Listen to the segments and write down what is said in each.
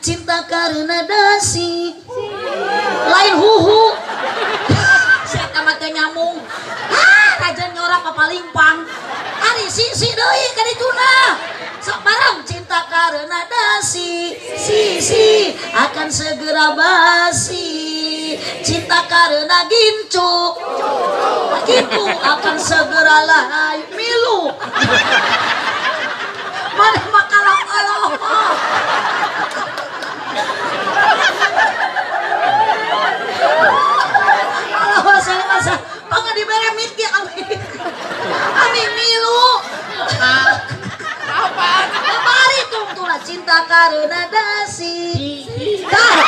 Cinta karena dasi lain huhu. Saya mah teu nyambung. Ah, raja nyorak papalimpang. Ari si si deui ka dituna. Sok bareng cinta karena dasi si si akan segera basi. Cinta karena gincu gitu akan segera layu milu. Mana makalah Allah. Allah salah masa pangga dibere mikir ami. Ami milu. Apa? Mari tungtuna cinta karena dasi. Dah.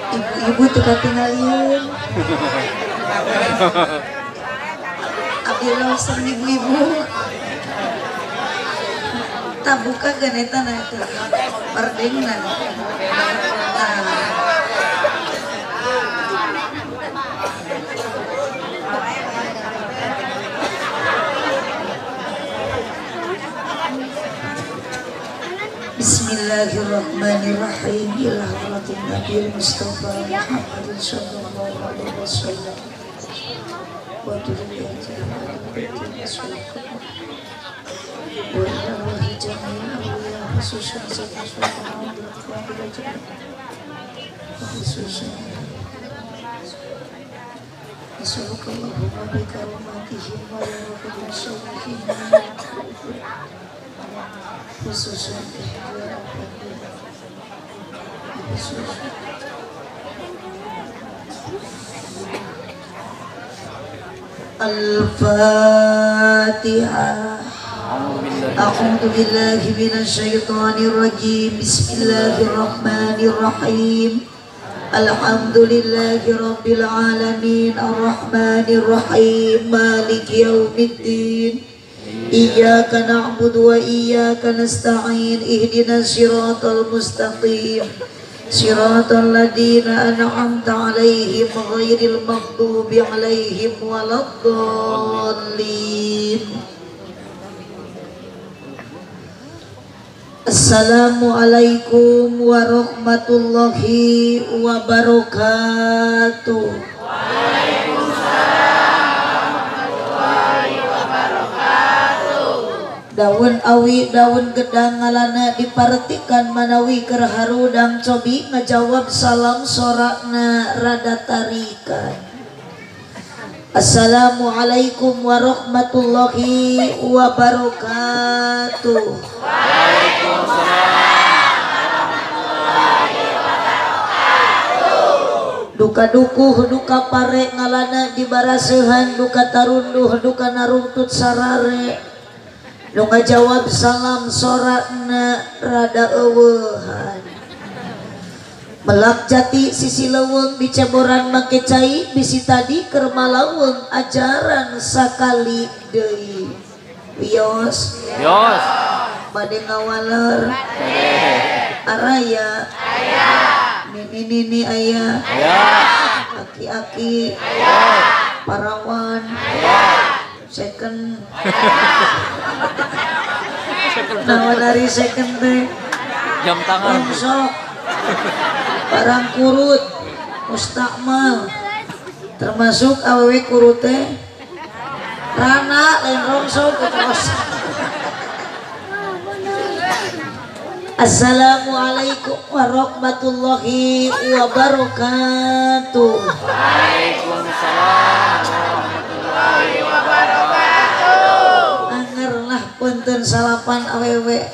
Ibu-ibu tuh katingalieun. Abdi loseng ibu-ibu. Tabuka geun eta na eta. Pardengna. Bismillahirrahmanirrahim. Ila hadratin Nabi Mustafa Muhammadin sallallahu alaihi wasallam wa dzurriyyatihi wa wa jami'an khususan khususan Assalamualaikum khususan Al-Fatihah. A'udzu billahi minasyaitonir rajim. Bismillahirrahmanirrahim. Alhamdulillahi rabbil alamin arrahmanir rahim maliki yaumiddin. Iyyaka na'budu wa iyyaka nasta'in ihdinas siratal mustaqim siratal ladzina an'amta 'alaihim ghairil maghdubi 'alaihim waladdallin. Assalamualaikum warahmatullahi wabarakatuh. Waalaikumsalam warahmatullahi wabarakatuh. Daun awi daun gedang ngalana dipartikan manawi keur harudang cobi ngajawab salam sorakna rada tarikan. Assalamualaikum warahmatullahi wabarakatuh. Waalaikumsalam warahmatullahi wabarakatuh. Duka dukuh duka pare ngalana dibarasehan duka tarunduh duka narungtut sarare. Nu ngajawab salam sorakna rada eueuhan. Melak jati sisi leuweung diceboran make cai bisi tadi keur malaweng ajaran sakali deui. Wios. Wios. Bade ngawaler. Araya. Aya. Nini nini aya. Aya. Aki-aki. Aya. Parawan. Aya. Second. Naon ari second teh? Jam tangan. Rongsok. Barang kurut mustakmal termasuk awewe kurut teh rana lain rongsok terus. Assalamualaikum warahmatullahi wabarakatuh. Waalaikumsalam warahmatullahi wabarakatuh. Anger lah punten salapan awewe.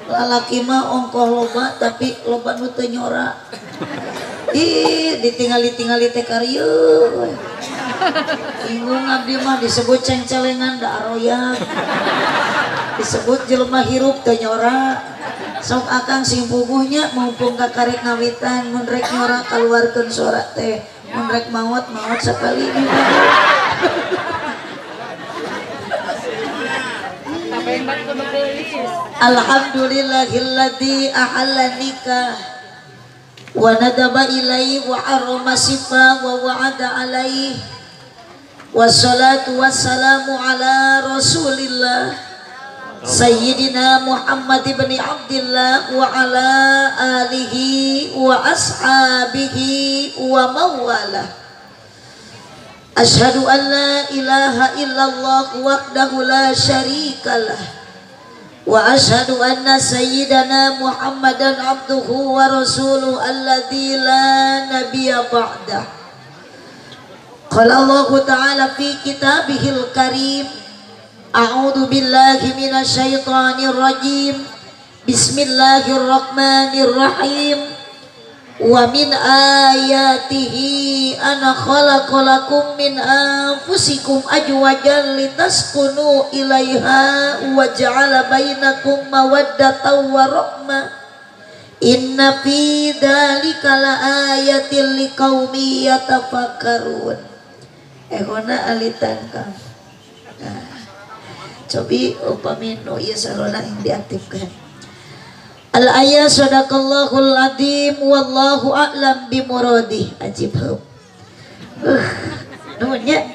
Lalaki mah ongkoh loba tapi loba nu teu nyora. Ih, ditingali-tingali teh karieun. Bingung abdi mah disebut cengcelengan da aroyak. Disebut jelema hirup teu nyora. Sok akang sing puguhnya mumpung kakarek ngawitan mun rek nyora kaluarkeun sora teh. Mun rek maot maot sakali. Alhamdulillahilladzi ahalla nikah wa nadaba ilaihi wa harrama sifa wa wa'ada alaihi. Wassalatu wassalamu ala rasulillah Sayyidina Muhammad ibn Abdillah wa ala alihi wa ashabihi wa mawalah. Ashhadu an la ilaha illallah wahdahu la syarikalah wa ashhadu anna sayyidana Muhammadan abduhu wa rasuluhu alladzi la nabiyya ba'dah. Qala Allahu ta'ala fi kitabihil karim, a'udzu billahi minasyaitonir rajim, bismillahirrahmanirrahim. Wa min ayatihi an khalaqalakum min anfusikum azwajan litaskunu ilaiha wa ja'ala bainakum mawaddatan wa rahmah. Inna fi dzalika laayatin liqaumin yatafakkarun. Ehona alitan kang. Nah, cobi upami nu ieu sarona yang diaktifkan. Al ayat sadaqallahul azim wallahu a'lam bimuradih. Ajib heup. Nuhun nya.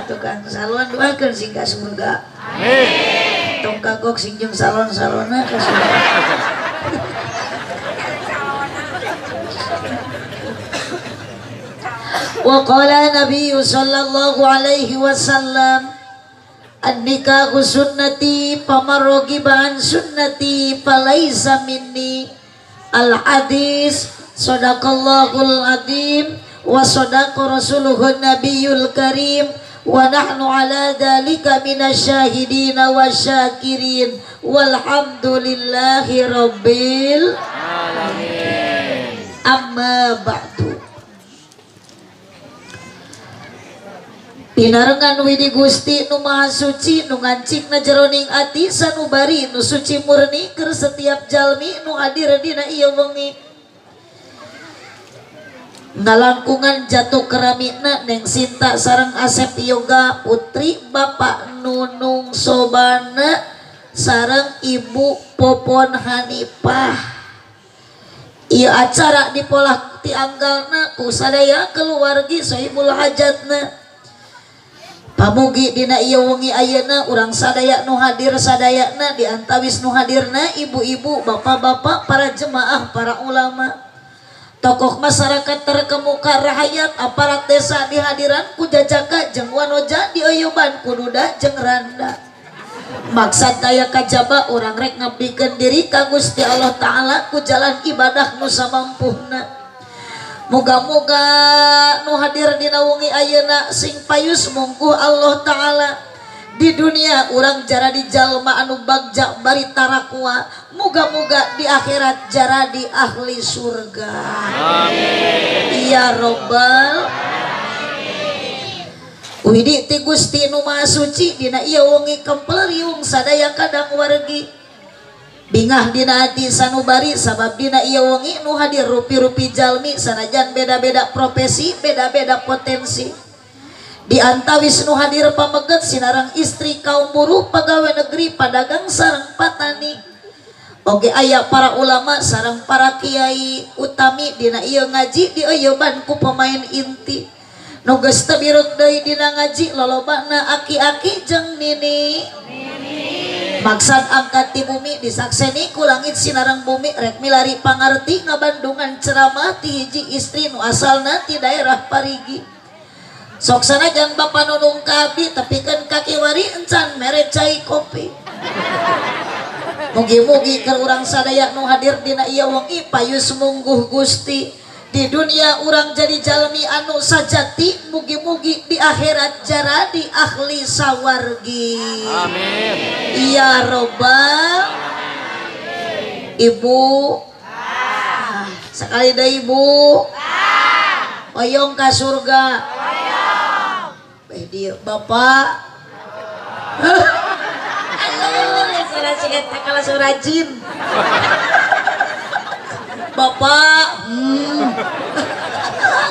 Tukang salon doakeun sing ka surga. Amin. Tong kagok sing jeung salon-salonna ka surga. Wa qala nabiyyu sallallahu alaihi wasallam, an-nikahu sunnati faman ragiba an sunnati falaisa minni. Al-hadis sadaqallahul azim wa sadaqa rasuluhun nabiyul karim wa nahnu ala dzalika minasyahidin wasyakirin walhamdulillahi rabbil alamin. Amma ba'du. Pinarengan widi Gusti nu Maha Suci nu ngancikna jeroning ati sanubari nu suci murni keur setiap jalmi nu hadir dina ieu wengi. Ngalangkungan jatuh keramikna Neng Sinta sareng Asep Yoga putri Bapak Nunung Sobana sareng Ibu Popon Hanifah. Ieu acara dipolah ti anggalna ku sadaya keluargi sohibul hajatna. Pamugi dina ieu wengi ayeuna urang sadaya nu hadir sadayana di antawis nu hadirna ibu-ibu, bapak-bapak, para jemaah, para ulama, tokoh masyarakat terkemuka, rahayat, aparat desa dihadiran ku jajaka jeung wanoja dioyoban ku duda jeung randa. Maksad daya kajaba urang rek ngabdikeun diri ka Gusti Allah Ta'ala ku jalan ibadah nu samampuhna. Moga-moga nu hadir dina wengi ayeuna sing payus mungguh Allah Ta'ala. Di dunia urang jaradi jalma anu bagja bari tarakwa, moga-moga di akhirat jaradi ahli surga. Amin. Ya robbal alamin. Widi ti Gusti nu Maha Suci dina ieu wengi kempel riung sadaya kadang wargi. Bingah dina ati sanubari sabab dina ieu wengi nu hadir rupi-rupi jalmi sanajan beda-beda profesi, beda-beda potensi. Di antawis nu hadir pameget sinarang istri kaum buruh, pegawai negeri, padagang sareng patani. Oge aya para ulama sareng para kiai utami dina ieu ngaji dioyoban ku pemain inti. Nu geus teu birut deui dina ngaji lolobana aki-aki jeung nini. Maksad angkat ti bumi disakseni ku langit sinareng bumi rek milari pangarti ngabandungan ceramah ti hiji istri nu asalna ti daerah Parigi. Sok sanajan bapa nunung ka abdi tepikeun ka kiwari encan mere cai kopi. Mugi-mugi keur urang sadaya nu hadir dina ieu wengi payus mungguh Gusti. Di dunia urang jadi jalmi anu sajati, mugi-mugi di akhirat jaradi ahli sawargi. Amin. Ya robbal alamin. Ibu, sekali deui ibu, oyong ka surga. Di dieu bapak. Aduh, suara si eta kalah suara jin. Bapak,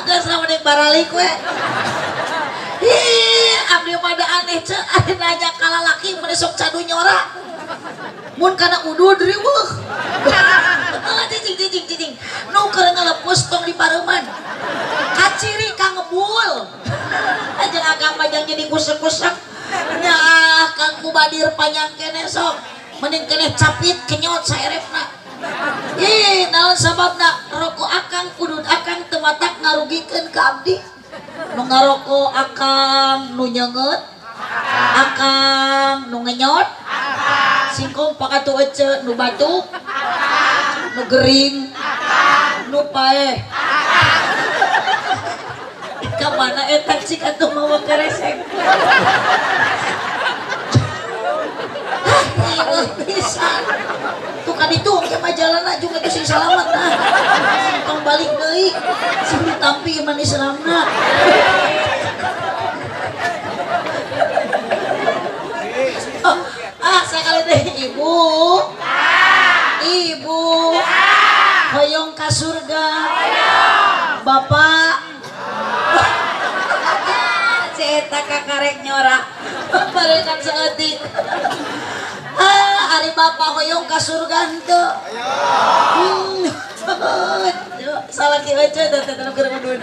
geus lamun baralik we. Ih, abdi mah da aneh ceu, ari nanya ka lalaki mun sok cadu nyora. Mun kana udud riweuh. Cicing cicing cicing. Nu keur ngalepus tong di pareuman. Kaciri ka ngebul. Aja agama jang jadi kusek-kusek. Nyaah kang kubadir panjang keneh sok. Mending keneh capit kenyot saerepna. Ih, naon sababna rokok akang udud akang teu matak ngarugikeun ka abdi. Nu ngarokok akang nu nyeungeut, akang nu ngenyot, singkong pakatu ece nu batuk, nu gering, nu paeh. Ka mana eta cik atuh mawa keresek. Hah, pisan. Tuh kan itu ke majalana juga tuh sing salamat nah. Sing tong balik deui, sing ditampi iman Islamna. Oh, ah, sakali deh ibu. Ibu. Hoyong ka surga. Bapak. Eta kakarek nyora. Barekan saeutik. Ah, ari bapak hoyong ka surga henteu. Salaki ece teh teh keur udud.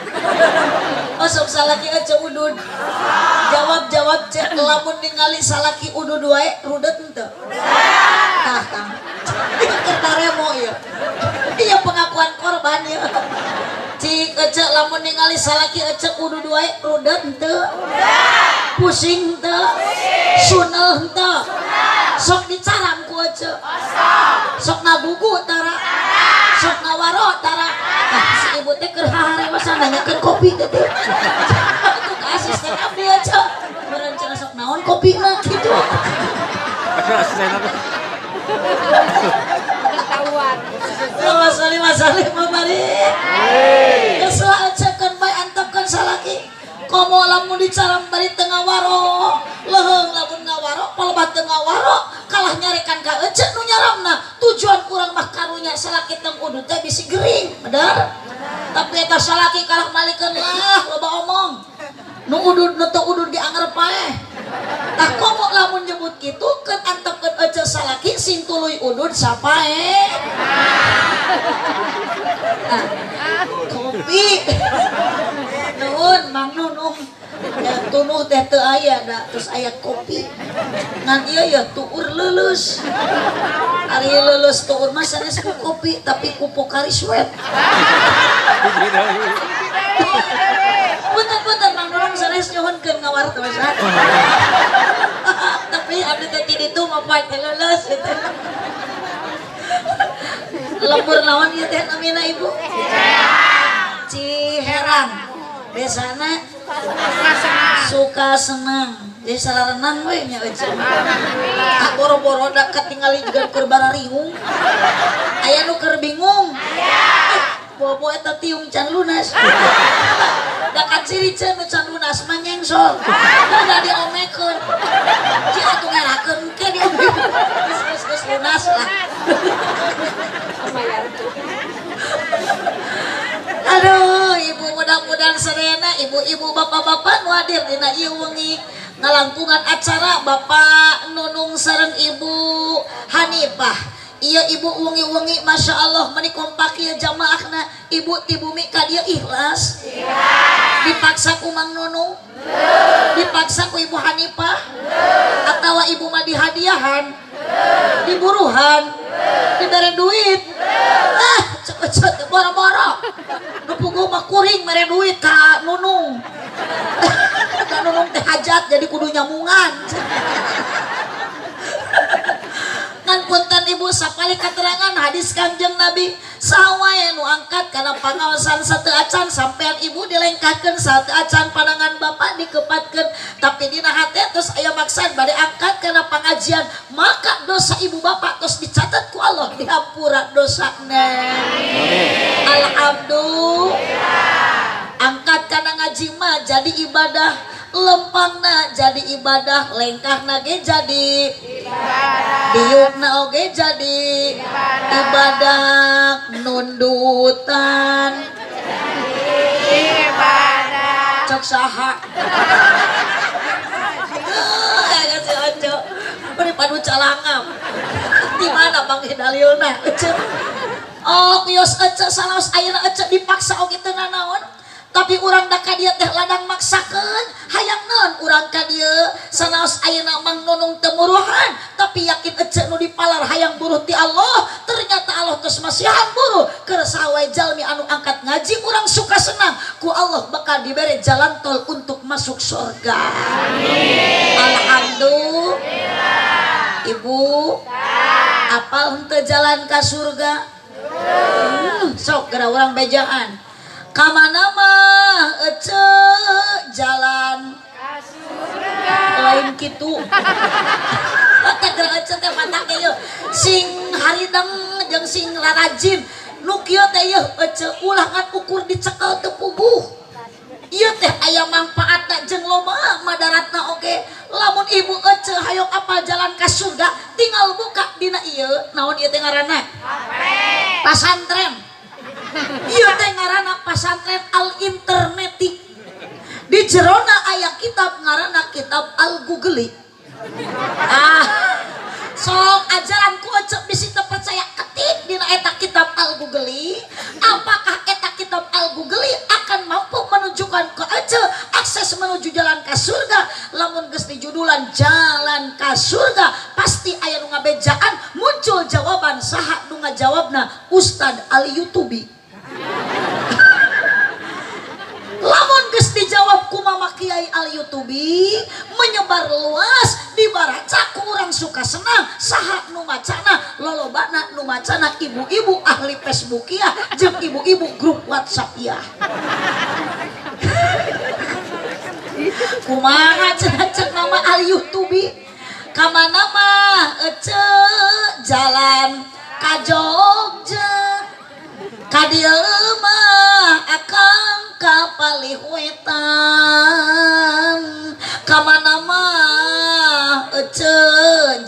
Oh sok salaki ece udud. Jawab-jawab cek lamun ningali salaki udud wae rudet henteu. Tah tah. Keur taremo ieu. Ieu pengakuan korban ieu. Cik ece lamun ningali salaki ece udud wae rudet henteu. Pusing henteu. Sunel henteu. Sok dicaram ku ece. Sok ngagugu tara. Sok ngawaro tara. Tah si ibu teh keur haharewasan nanyakeun kopi teh. Itu ka asisten abdi ece. Berencana sok naon kopina kitu. Ketahuan. Allahumma sholli wa sallim wa barik. Geus lah ece keun bae antepkeun salaki. Komo lamun dicaram bari teu ngawaro, leuheung lamun ngawaro, palebah teu ngawaro, kalah nyarekan ka ece nu nyaramna. Tujuan urang mah karunya salaki teu udud teh bisi gering, bener? Tapi eta salaki kalah malikeun lah loba omong. Nu udud nu teu udud ge anger paeh. Tah komo lamun nyebut kitu keun antepkeun ece salaki sing tuluy udud sapae. Nah, kopi. Nuhun Mang Nunung. Ya tunuh teh teu aya da terus aya kopi. Ngan ieu ya tuur leuleus. Ari leuleus tuur mah sanes ku kopi tapi ku Pocari Sweat. Punten-punten Mang Nunung sanes nyuhunkeun ngawartosan. Tapi abdi teh ti ditu mah poe teh leuleus gitu. Lembur naon ieu teh namina ibu? Ciherang. Desana suka senang. Jadi salah renang we nya euy. Ah boro-boro da katingali juga keur barariung. Aya nu keur bingung. Aya. Bobo eta tiung can lunas. Da kaciri ceun nu can lunas mah nyengsol. Da diomekeun. Ci atuh ngerakeun ke diomekeun. Geus geus lunas lah. Aduh, ibu mudah-mudahan serena, ibu-ibu, bapak-bapak nu hadir dina ieu wengi ngalangkungan acara Bapak Nunung sareng Ibu Hanifah. Iya ibu wengi-wengi Masya Allah meni kompak ieu jamaahna, ibu ti bumi ka dieu ikhlas. Dipaksa ku Mang Nunung, dipaksa ku Ibu Hanifah, atawa ibu mah dihadiahan, diburuhan, dibere duit. Ah, cepet-cepet boro-boro. Nu puguh mah kuring mere duit ka Nunung. Ka Nunung teh hajat jadi kudu nyamungan. Ngan punten ibu sapali katerangan hadis Kangjeng Nabi saha wae nu angkat kana pangaosan sateu acan sampean ibu dilengkahkeun sateu acan panangan bapak dikepatkeun tapi dina hate terus aya maksad bade angkat kana pangajian maka dosa ibu bapak terus dicatat ku Allah dihampura dosana. Alhamdulillah. Angkat kana ngaji mah jadi ibadah. Lempangna jadi ibadah, lengkahna ge jadi ibadah, diukna oge jadi ibadah, nundutan jadi ibadah. Cok saha? Si Ojo beri padu calangam. Di mana Bang Hidalilna? Oh, kios ece sanaos ayeuna ece dipaksa oge teu nanaon. Tapi urang da ka dieu teh ladang maksakeun, hayang naon urang ka dieu sanaos ayeuna mang nunung teu muruhan, tapi yakin ece nu dipalar hayang buruh ti Allah, ternyata Allah tos masihan buruh keur saha wae jalmi anu angkat ngaji urang suka senang ku Allah bakal dibere jalan tol untuk masuk surga. Amin. Alhamdulillah. Ibu, apal henteu jalan ka surga? Sok geura urang bejaan. Kamana mah ece jalan ka surga. Lain kitu. Teh geura ece teh matak ieu sing harideng jeung sing larajin. Nu kieu teh ieu ece ulah ngan ukur dicekel teu puguh. Ieu teh aya mangpaatna jeung loba madaratna oge. Lamun ibu ece hayang apal jalan ka surga tinggal buka dina ieu naon ieu teh ngaranna? Pasantren. Ieu teh ngaranna pasantren al internetik. Di jerona aya kitab ngaranna kitab al googli. Ah, sok ajaran ku ece bisi teu percaya ketik dina eta kitab al googli. Apakah eta kitab al googli akan mampu menunjukkan ke ece akses menuju jalan ka surga? Lamun geus dijudulan jalan ka surga pasti aya nu ngabejaan muncul jawaban saha nu ngajawabna Ustad Ali Yutubi. Lamun geus dijawab ku Mama Kiai Al Yutubi menyebar luas dibaraca ku urang suka senang saha nu macana lolobana nu macana ibu-ibu ahli Facebookiah jeung ibu-ibu grup WhatsApp-iah. Kumaha cenah ceuk Mama Al Yutubi? Kamana mah ece jalan ka Jogja ka dieu mah akang ka palih wetan, kamana mah ece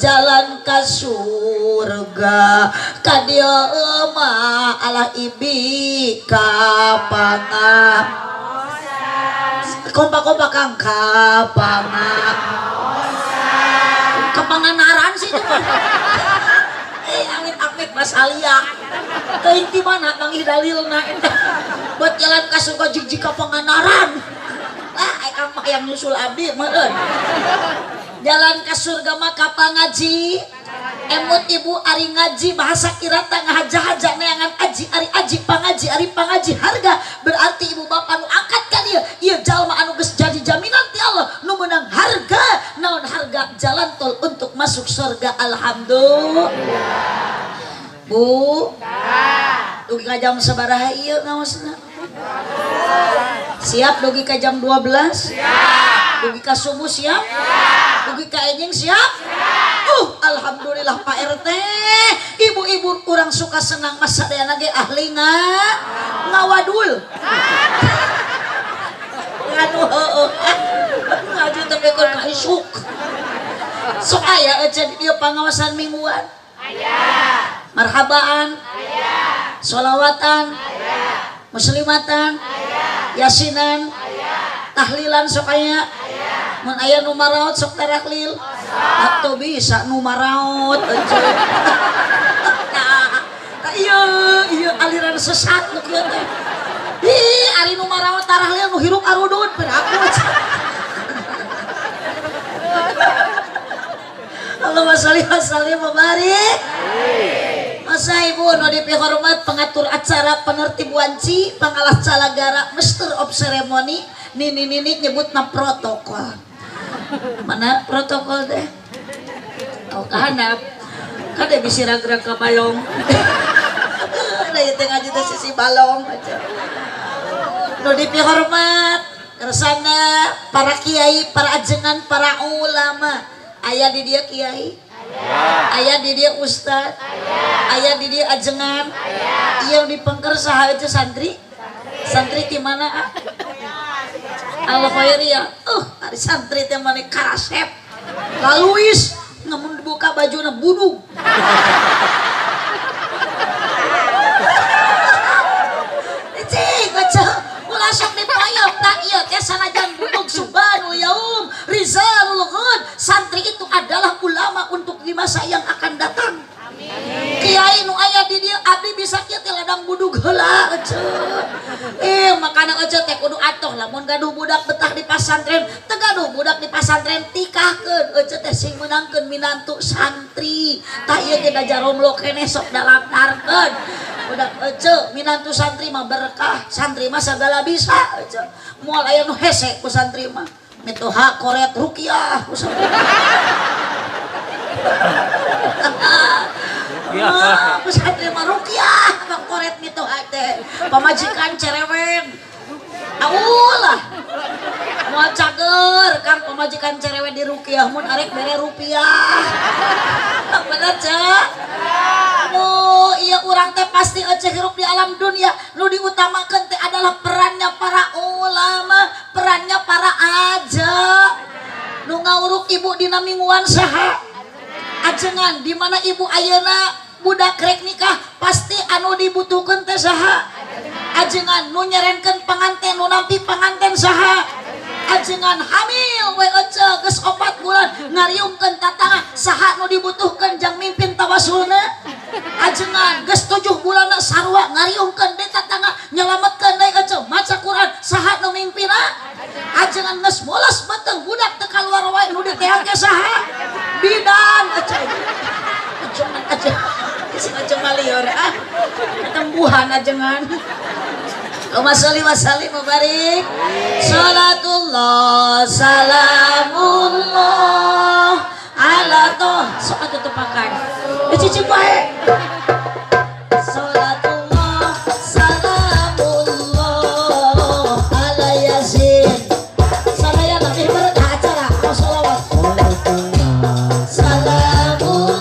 jalan ka surga ka dieu mah alah ibi ka panga. Kompak-kompak kang ka panga. Kepanganaran sih itu. Amit-amit Mas Alia. Teuing ti mana manggih dalilna eta. Buat jalan ka surga jig-jig ka Panganaran. Lah aya mah yang nyusul abdi meureun. Jalan ka surga mah ka pangaji. Emut ibu ari ngaji bahasa kirata ngahaja-haja neangan aji ari aji pangaji ari pangaji harga berarti ibu bapak nu angkat ka dieu ieu jalma anu geus jadi jaminan ti Allah nu meunang harga naon harga jalan tol untuk masuk surga. Alhamdulillah. Bu, dugi ka jam sabaraha ieu ngaosna? Siap dugi ka jam 12? Siap. Dugi ka subuh siap? Siap. Dugi ka enjing siap? Siap. Alhamdulillah Pak RT, ibu-ibu kurang suka senang masa sadayana ge ahli ngawadul. Nganu heueuh. Ngaji teh keur ka isuk. Sok aya ece di dieu pangawasan mingguan. Aya. Marhabaan. Aya. Sholawatan. Aya. Muslimatan. Aya. Yasinan. Aya. Tahlilan sok aya. Aya. Mun aya nu maraot sok taraklil. Atau bisa nu maraot ece. Nah, iya aliran sesat nu kieu teh. Ih, ari nu maraot tarahlil nu hirup arudud beraku. Allahumma sholli wa sallim wa barik. Masa ibu nu dipihormat pengatur acara penertib wanci pangalah calagara master of ceremony nini nini nyebutna protokol. Mana protokol teh? Oh kahanap. Kade bisi ragrag ka balong. Da ieu teh ngaji teh sisi balong aja. Nu dipihormat kersana para kiai, para ajengan, para ulama. Aya di dia kiai, aya di dia ustad, aya di dia ajengan, yang dipengker saha itu santri, santri di mana? Al khairiyah. Ari santri teh mane karasep. Laluis namun dibuka bajuna budug. Cik, eceu ulah sok dipoyok tak ieu teh sanajan budug subhanul yaum rizalul ghad. Santri itu adalah ulama untuk di masa yang akan datang. Amin. Kiai nu aya di dieu abdi bisa kieu teh ladang budug heula eceu. Makana eceu teh kudu atoh lamun gaduh budak betah di pasantren, teu gaduh budak di pasantren tikahkeun eceu teh sing meunangkeun minantu santri. Tah ieu ge da jaromlo keneh sok dalaptarkeun. Budak eceu minantu santri mah berkah, santri mah sagala bisa eceu. Moal aya nu hese ku santri mah. Mitoha koret ruqyah ku santri. Ku santri mah ruqyah koret mitoha teh. Pamajikan cerewet. Aulah. Moal cager kang pamajikan cerewet di ruqyah mun arek bere rupiah. Bener cek? Aduh, iya urang teh pasti eceh hirup di alam dunia. Nu diutamakeun teh adalah perannya para ulama, perannya para aja. Nu ngawuruk ibu dina mingguan saha? Ajengan di mana ibu ayeuna budak rek nikah pasti anu dibutuhkeun teh saha? Ajengan nu nyerenkeun panganten, nu nampi panganten saha? Ajengan hamil we ece geus 4 bulan ngariungkeun tatangah saha nu dibutuhkeun jang mimpin tawasulna? Ajengan geus 7 bulanna sarua ngariungkeun deui tatangah nyelametkeun deui ece maca Quran saha nu mimpinna? Ajengan geus moles beuteung budak teu kaluar wae nu diteang ge saha? Bidan ece. Ajengan ece ece malieur ah ketembuhan ajengan. Allahumma sholli wa sallim wa barik. Salatullah salamullah ala toh sok atuh tepakan. Cicing bae. Salatullah salamullah ala yasin. Sadaya lebih berkah acara sholawat. Salamullah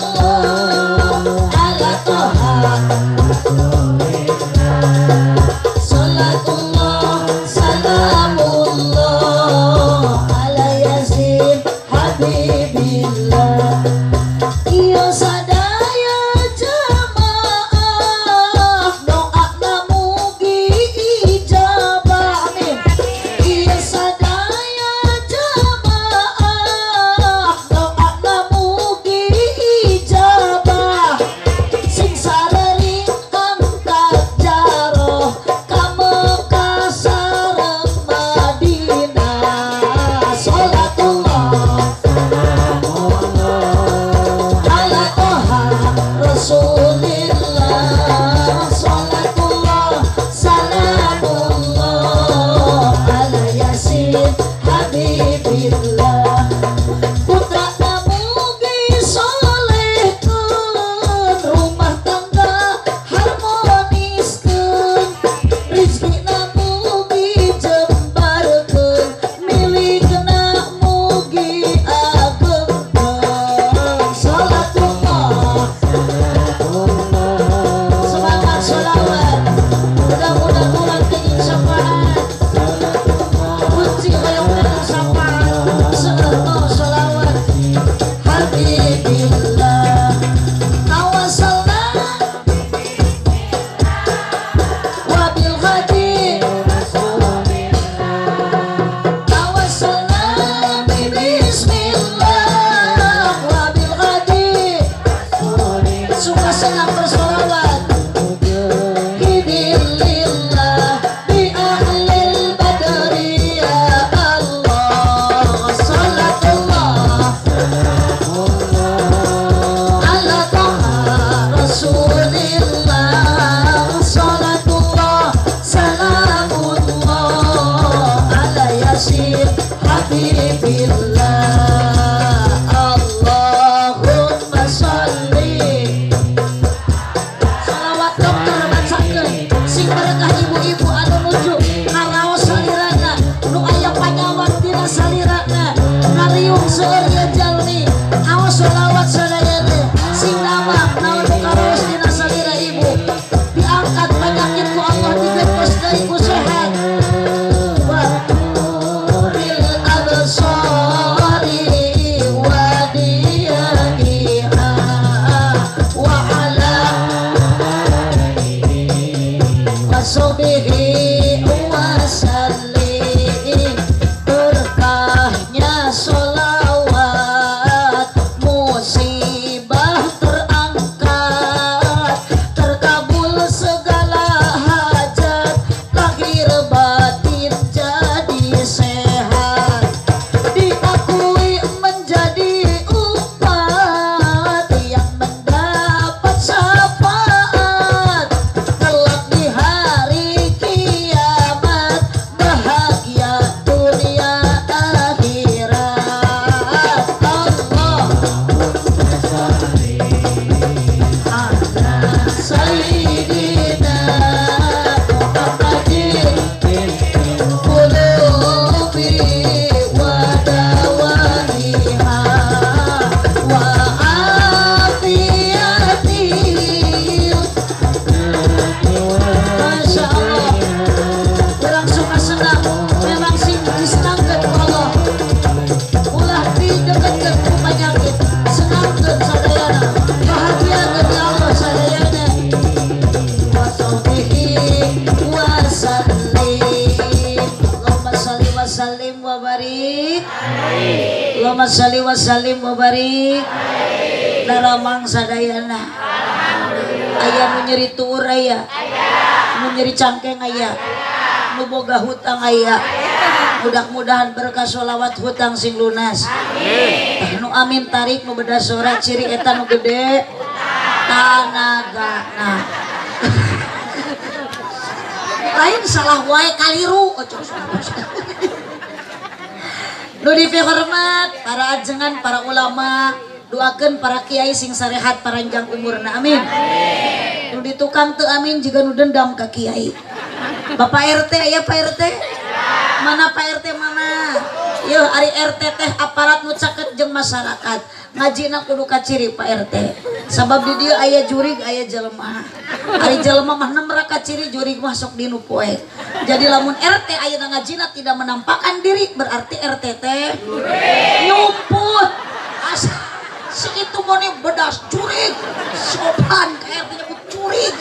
ala toha. Salatullah salamullah ala yasin habibillah. Iyo sadaya jamaah Allahumma shalli wa sallim wa barik. Daramang sadayana. Aya nu nyeri tuur aya. Nu nyeri cangkeng aya. Nu boga hutang aya. Mudah-mudahan berkah sholawat hutang sing lunas. Amin. Nu amin tarik nu beda sora ciri eta nu gede tanagana. Lain salah wae kaliru. Nu dipihormat para ajengan, para ulama, doakeun para kiai sing sarehat paranjang umurna, amin. Nu ditukang teu amin jiga nu dendam ka kiai. Bapak RT aya Pak RT? Mana Pak RT mana? Yeuh ari RT teh aparat nu caket jeung masyarakat. Ngajina kudu kaciri Pak RT. Sabab di dieu aya jurig aya jelema. Ari jelema mah nemra kaciri jurig mah sok dinu poe. Jadi lamun RT ayeuna ngajina tidak menampakkan diri berarti RT teh nyumput. Asa si itu mone bedas jurig. Sopan ka RT nyebut jurig.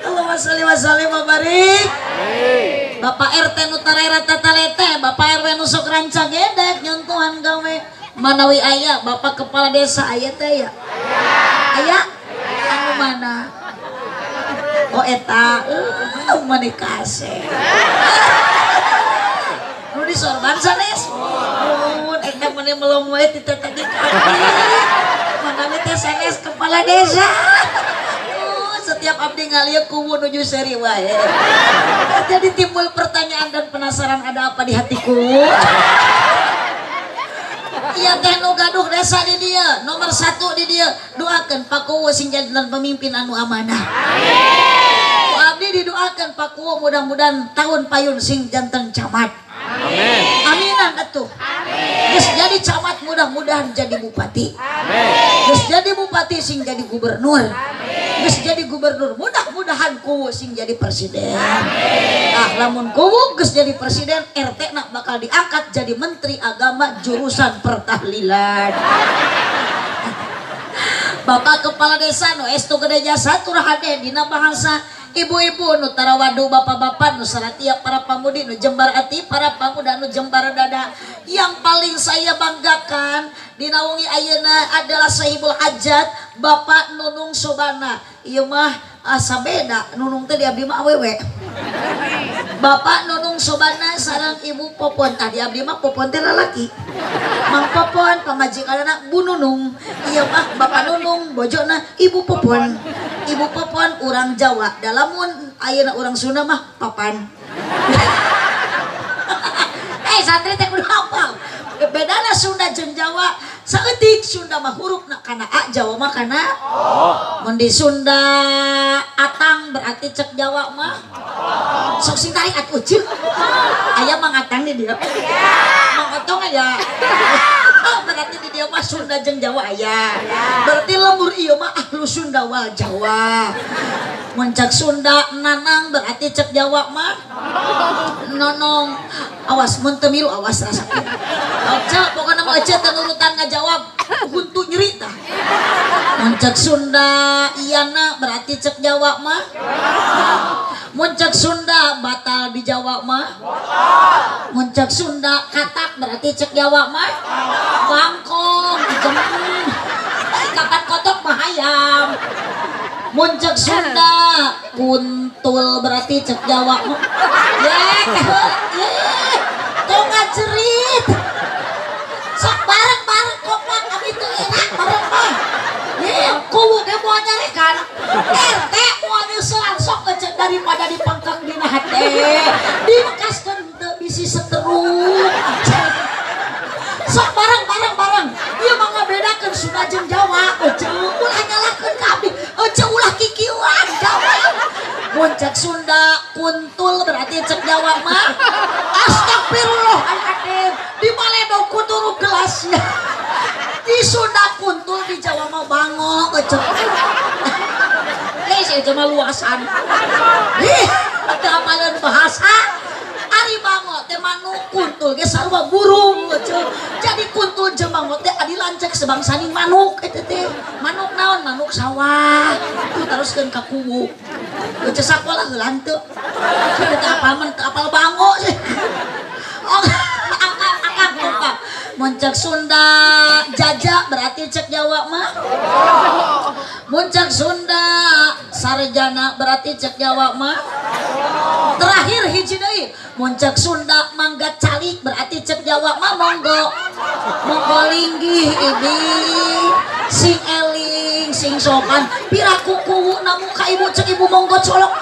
Allahumma sholli wa sallim wa barik. Bapak RT nu tarera tatalete, Bapak RW nu sok rancang gedek nyontohan gawe. Manawi aya Bapak kepala desa aya teh ya? Aya? Anu mana? Oh eta, mani kaseh. Nu disorban sanes? Mun eta mani melong wae ti tadi kaki. Manawi teh sanes kepala desa. Setiap abdi ngalieu kuwu nuju seri wae. Jadi timbul pertanyaan dan penasaran ada apa di hatiku. Iya teh nu gaduh desa di dia, nomor 1 di dia. Doakeun Pak Kuwu sing janten pemimpin anu amanah. Amin. Ku abdi didoakeun Pak Kuwu mudah-mudahan tahun payun sing janten camat. Amin. Aminan atuh. Amin. Geus jadi camat mudah-mudahan jadi bupati. Amin. Geus jadi bupati sing jadi gubernur. Amin. Geus jadi gubernur mudah-mudahan Kuwu sing jadi presiden. Amin. Ah lamun Kuwu geus jadi presiden RT nak bakal diangkat jadi menteri agama jurusan pertahlilan. Bapak kepala desa nu estu gede jasa turah hade dina bahasa. Ibu-ibu nu tarawadu, bapak-bapak nu saratia para pamudi nu jembar ati para pamuda nu jembar dada. Yang paling saya banggakan dinaungi ayeuna adalah sahibul hajat Bapak Nunung Sobana. Ieu mah asa beda Nunung teh di abdi mah awewe. Bapak Nunung Sobana sareng Ibu Popon. Tadi abdi mah Popon teh lalaki. Mang Popon pamajikanna Bu Nunung. Ieu mah Bapak Nunung bojona Ibu Popon. Ibu Popon urang Jawa, dalamun ayeuna urang Sunda mah papan. Santri teh kudu hafal. Bedana Sunda jeung Jawa, saeutik Sunda mah hurufna kana A, Jawa mah kana O. Mun di Sunda atang berarti cek Jawa mah sok sing tarik atuh ucil. Aya Mang Atang di dieu. Mang Otong aya. Berarti di dieu mah Sunda jeung Jawa aya. Berarti lembur ieu mah ahlu Sunda wal Jawa. Mun cek Sunda nanang berarti cek Jawa mah nonong. Awas mun teu milu awas rasa. Ece pokona mah ece teu nurutan ngajawab huntu nyeri tah. Mun cek Sunda iyana berarti cek Jawa mah. Mun cek Sunda batal di Jawa mah. Mun cek Sunda katak berarti cek Jawa mah. Bangkong jem. Kapan kotok mah hayam. Mun cek Sunda kuntul berarti cek Jawa mah. Tong ngajerit. Sok bareng-bareng kompak kami tuh enak bareng mah. Kuwu ge moal nyarekan. RT moal nyeuselan sok ece daripada dipangkang dina hate. Dibekaskeun teu bisi seteruk. Sok bareng-bareng bareng. Ieu mah ngabedakeun Sunda jeung Jawa. Ece ulah nyalahkeun ka abdi. Ece ulah kikieuan Jawa. Mun cek Sunda kuntul berarti cek Jawa mah. Astagfirullahaladzim. Di Maledog kuturu gelasnya. Di Sunda kuntul di Jawa mah bangok ece. Geus ece mah luasan. Ih, teu apaleun bahasa. Ari bango teh manuk kuntul ge sarua burung ece. Jadi kuntul jeung bango teh adi lancek sebangsaning manuk eta teh. Manuk naon? Manuk sawah. Tuh teruskeun ka kuwu. Ece sakola heula teu. Teu apal men teu apal bango sih. Akang lupa. Mun cek Sunda jaja berarti cek Jawa mah. Mun cek Sunda sarjana berarti cek Jawa mah. Terakhir hiji deui, mun cek Sunda mangga calik berarti cek Jawa mah monggo. Monggo linggih ibi. Sing eling, sing sopan. Piraku kuwu na muka ibu cek ibu monggo colok.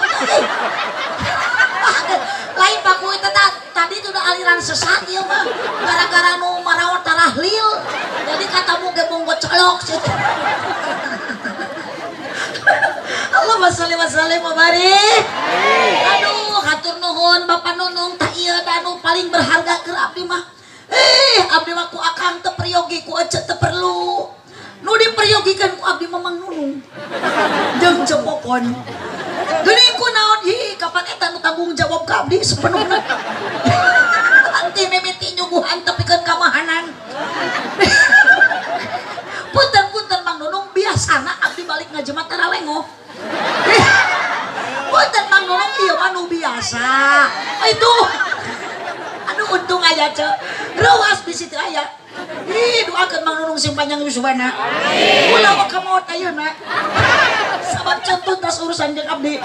Lain paku itu tadi itu udah aliran sesat ya mah. Gara-gara nu marawat tarahlil. Jadi katamu ge monggo colok. Allahumma sholli wa sallim wa barik. Aduh, hatur nuhun Bapak Nunung tah ieu anu paling berharga keur abdi mah. Abdi mah ku akang teu peryogi ku ece teu perlu. Nu diperyogikeun ku abdi mah Mang Nunung. Jeung cepopon. Geuning ku naon hi kapan eta nu tanggung jawab ka abdi sepenuhna. Anti mimiti nyuguhan tepikeun kamahanan. Punten-punten Mang Nunung biasana abdi balik ngajemat tara lengoh. Punten Mang Nunung ieu mah nu biasa. Itu. Aduh untung aya ce. Reuas bisi teu aya. Ih doakeun Mang Nunung sing panjang yuswana. Amin. Ulah mah maot ayeuna. Sabab tuntas urusan jeung abdi.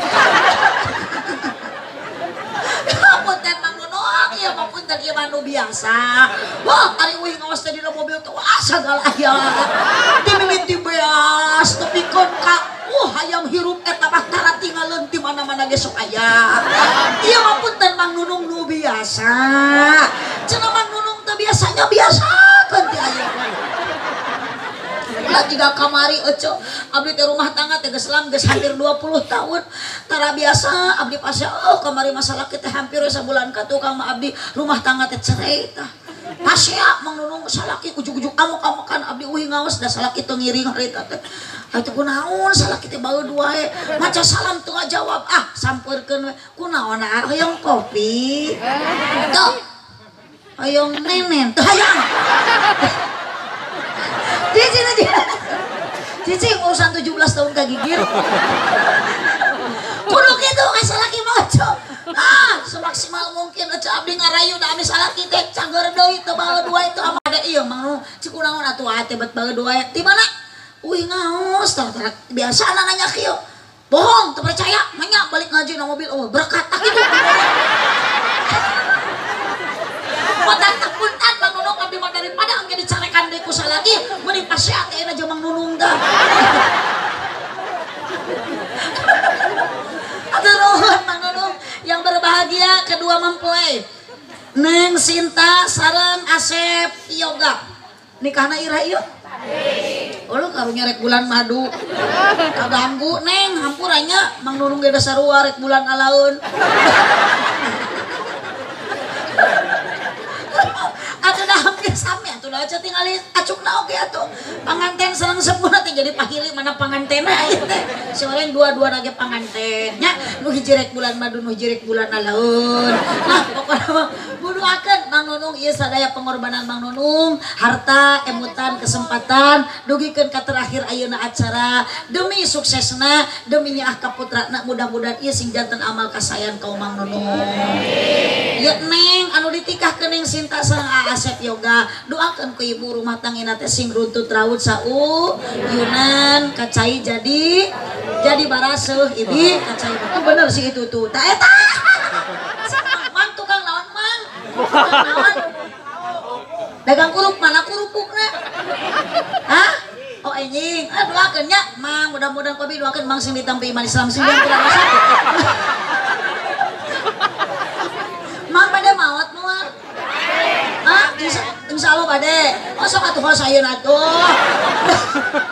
Punten Mang Nunung ieu mah punten ieu mah nu biasa. Wah ari uih ngaos teh dina mobil teh wah sagala aya. Ti mimiti beas tepikeun ka hayam hirup eta mah tara tingaleun ti mana-mana ge sok aya. Ieu mah punten Mang Nunung nu biasa. Cenah Mang Nunung teh biasanya biasakeun ti aya. Ulah jiga kamari ece abdi teh rumah tangga teh geus lam geus hampir 20 tahun. Tara biasa abdi pasea oh kamari masalah kita hampir sabulan ka tukang mah abdi rumah tangga teh cerai tah. Pasea Mang Nunung salaki ujug-ujug amuk-amukan abdi uih ngaos da salaki teu ngiring harita teh. Atuh kunaon salaki teh baeud wae. Maca salam teu ngajawab ah sampeurkeun we. Kunaon ah hoyong kopi. Tuh. Hoyong nenen teu hayang. Cici aja. Cici urusan 17 tahun kagigir. Kudu kitu ka salaki mah ojo. Ah, semaksimal mungkin aja abdi ngarayu da abdi salaki teh cangeur deui teu baeud wae teu amade ieu Mang Nunung. Cik kunaon atuh ate bet baeud wae. Di mana? Uih ngaos tah biasana nanya kieu. Bohong, teu percaya, nanya balik ngaji na mobil oh berkat tah kitu. Botak tah punten Mang Nunung abdi mah daripada engke dicarekan deui ku salaki mending pasea teh aja Mang Nunung tah. Atur nuhun Mang Nunung yang berbahagia kedua mempelai Neng Sinta sareng Asep Yoga. Nikahna ira ieu? Oh lu karunya rek bulan madu. Kaganggu Neng hampuranya Mang Nunung ge sarua rek bulan alaun. Atuh dah hampir sami atuh dah aja tingali acukna oge atuh. Panganten sareng sepuhna teh jadi pahili mana pangantena ieu teh. Seorang dua-dua nage panganten nya nu hiji rek bulan madu nu hiji rek bulan alaun. Nah pokona mah buduakeun Mang Nunung ieu sadaya pengorbanan Mang Nunung, harta, emutan, kesempatan dugikeun ka terakhir ayeuna acara demi suksesna, demi nyaah ka putrana mudah-mudahan ieu sing janten amal kasayan kaum Mang Nunung. Ieu Neng anu ditikahkeun Neng Sinta sareng Asep Yoga, doakeun ku ibu rumah tangina teh sing runtut raut sau yunan kacai jadi baraseuh ibi kacai itu bener sih itu tuh ta eta mang tukang naon mang tukang naon dagang kurup mana kurupukna hah oh anjing ah doakeun nya mang mudah-mudahan kopi doakeun mang sing ditampi iman Islam sing kurang sakit mang pada maot moal ah insya Allah bade masa atuh kos ayeuna atuh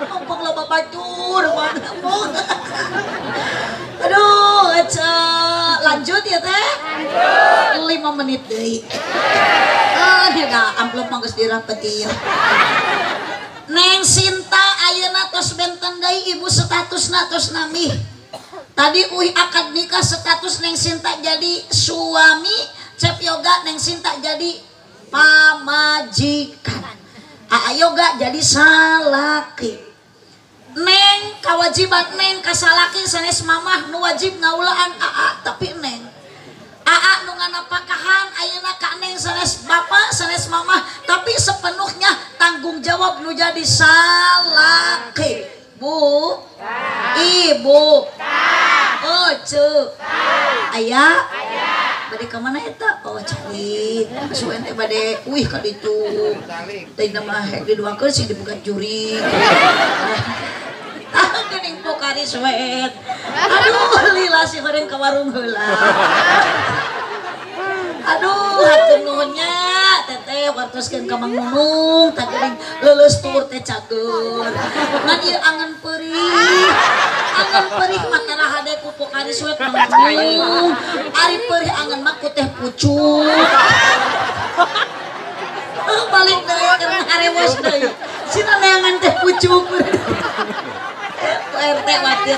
mumpung loba batur embung aduh ece lanjut ya teh lanjut 5 menit deui ah dia da amplop mah geus dirapeti ieu Neng Sinta ayeuna tos benten deui ibu statusna tos nami tadi uih akad nikah status Neng Sinta jadi suami Cep Yoga Neng Sinta jadi pamajikan Aa Yoga jadi salaki Neng Neng kawajiban neng kasalaki sanes mamah nu wajib ngaulaan aa tapi neng. Aa nu nganapakahan ayeuna ka neng sanes bapak sanes mamah tapi sepenuhnya tanggung jawab nu jadi salaki. Bu, ibu, ece, ayah, bade ka mana eta? Oh calik, asuh ente bade uih ka ditu. Teh mah hek diduakeun sing dibuka jurig. Ah geuning Pocari Sweat. Aduh lila si goreng ka warung heula. Aduh hatur nuhun nya teteh wartoskeun ka Mang Nunung tah geuning leuleus tuur teh cager. Ngan ieu angen peurih. Angen perih mah tara hade ku Pocari Sweat Mang Nunung. Ari perih angen mah ku teh pucuk. Balik deui keur ngarewos deui. Sina neangan teh pucuk. RT watir.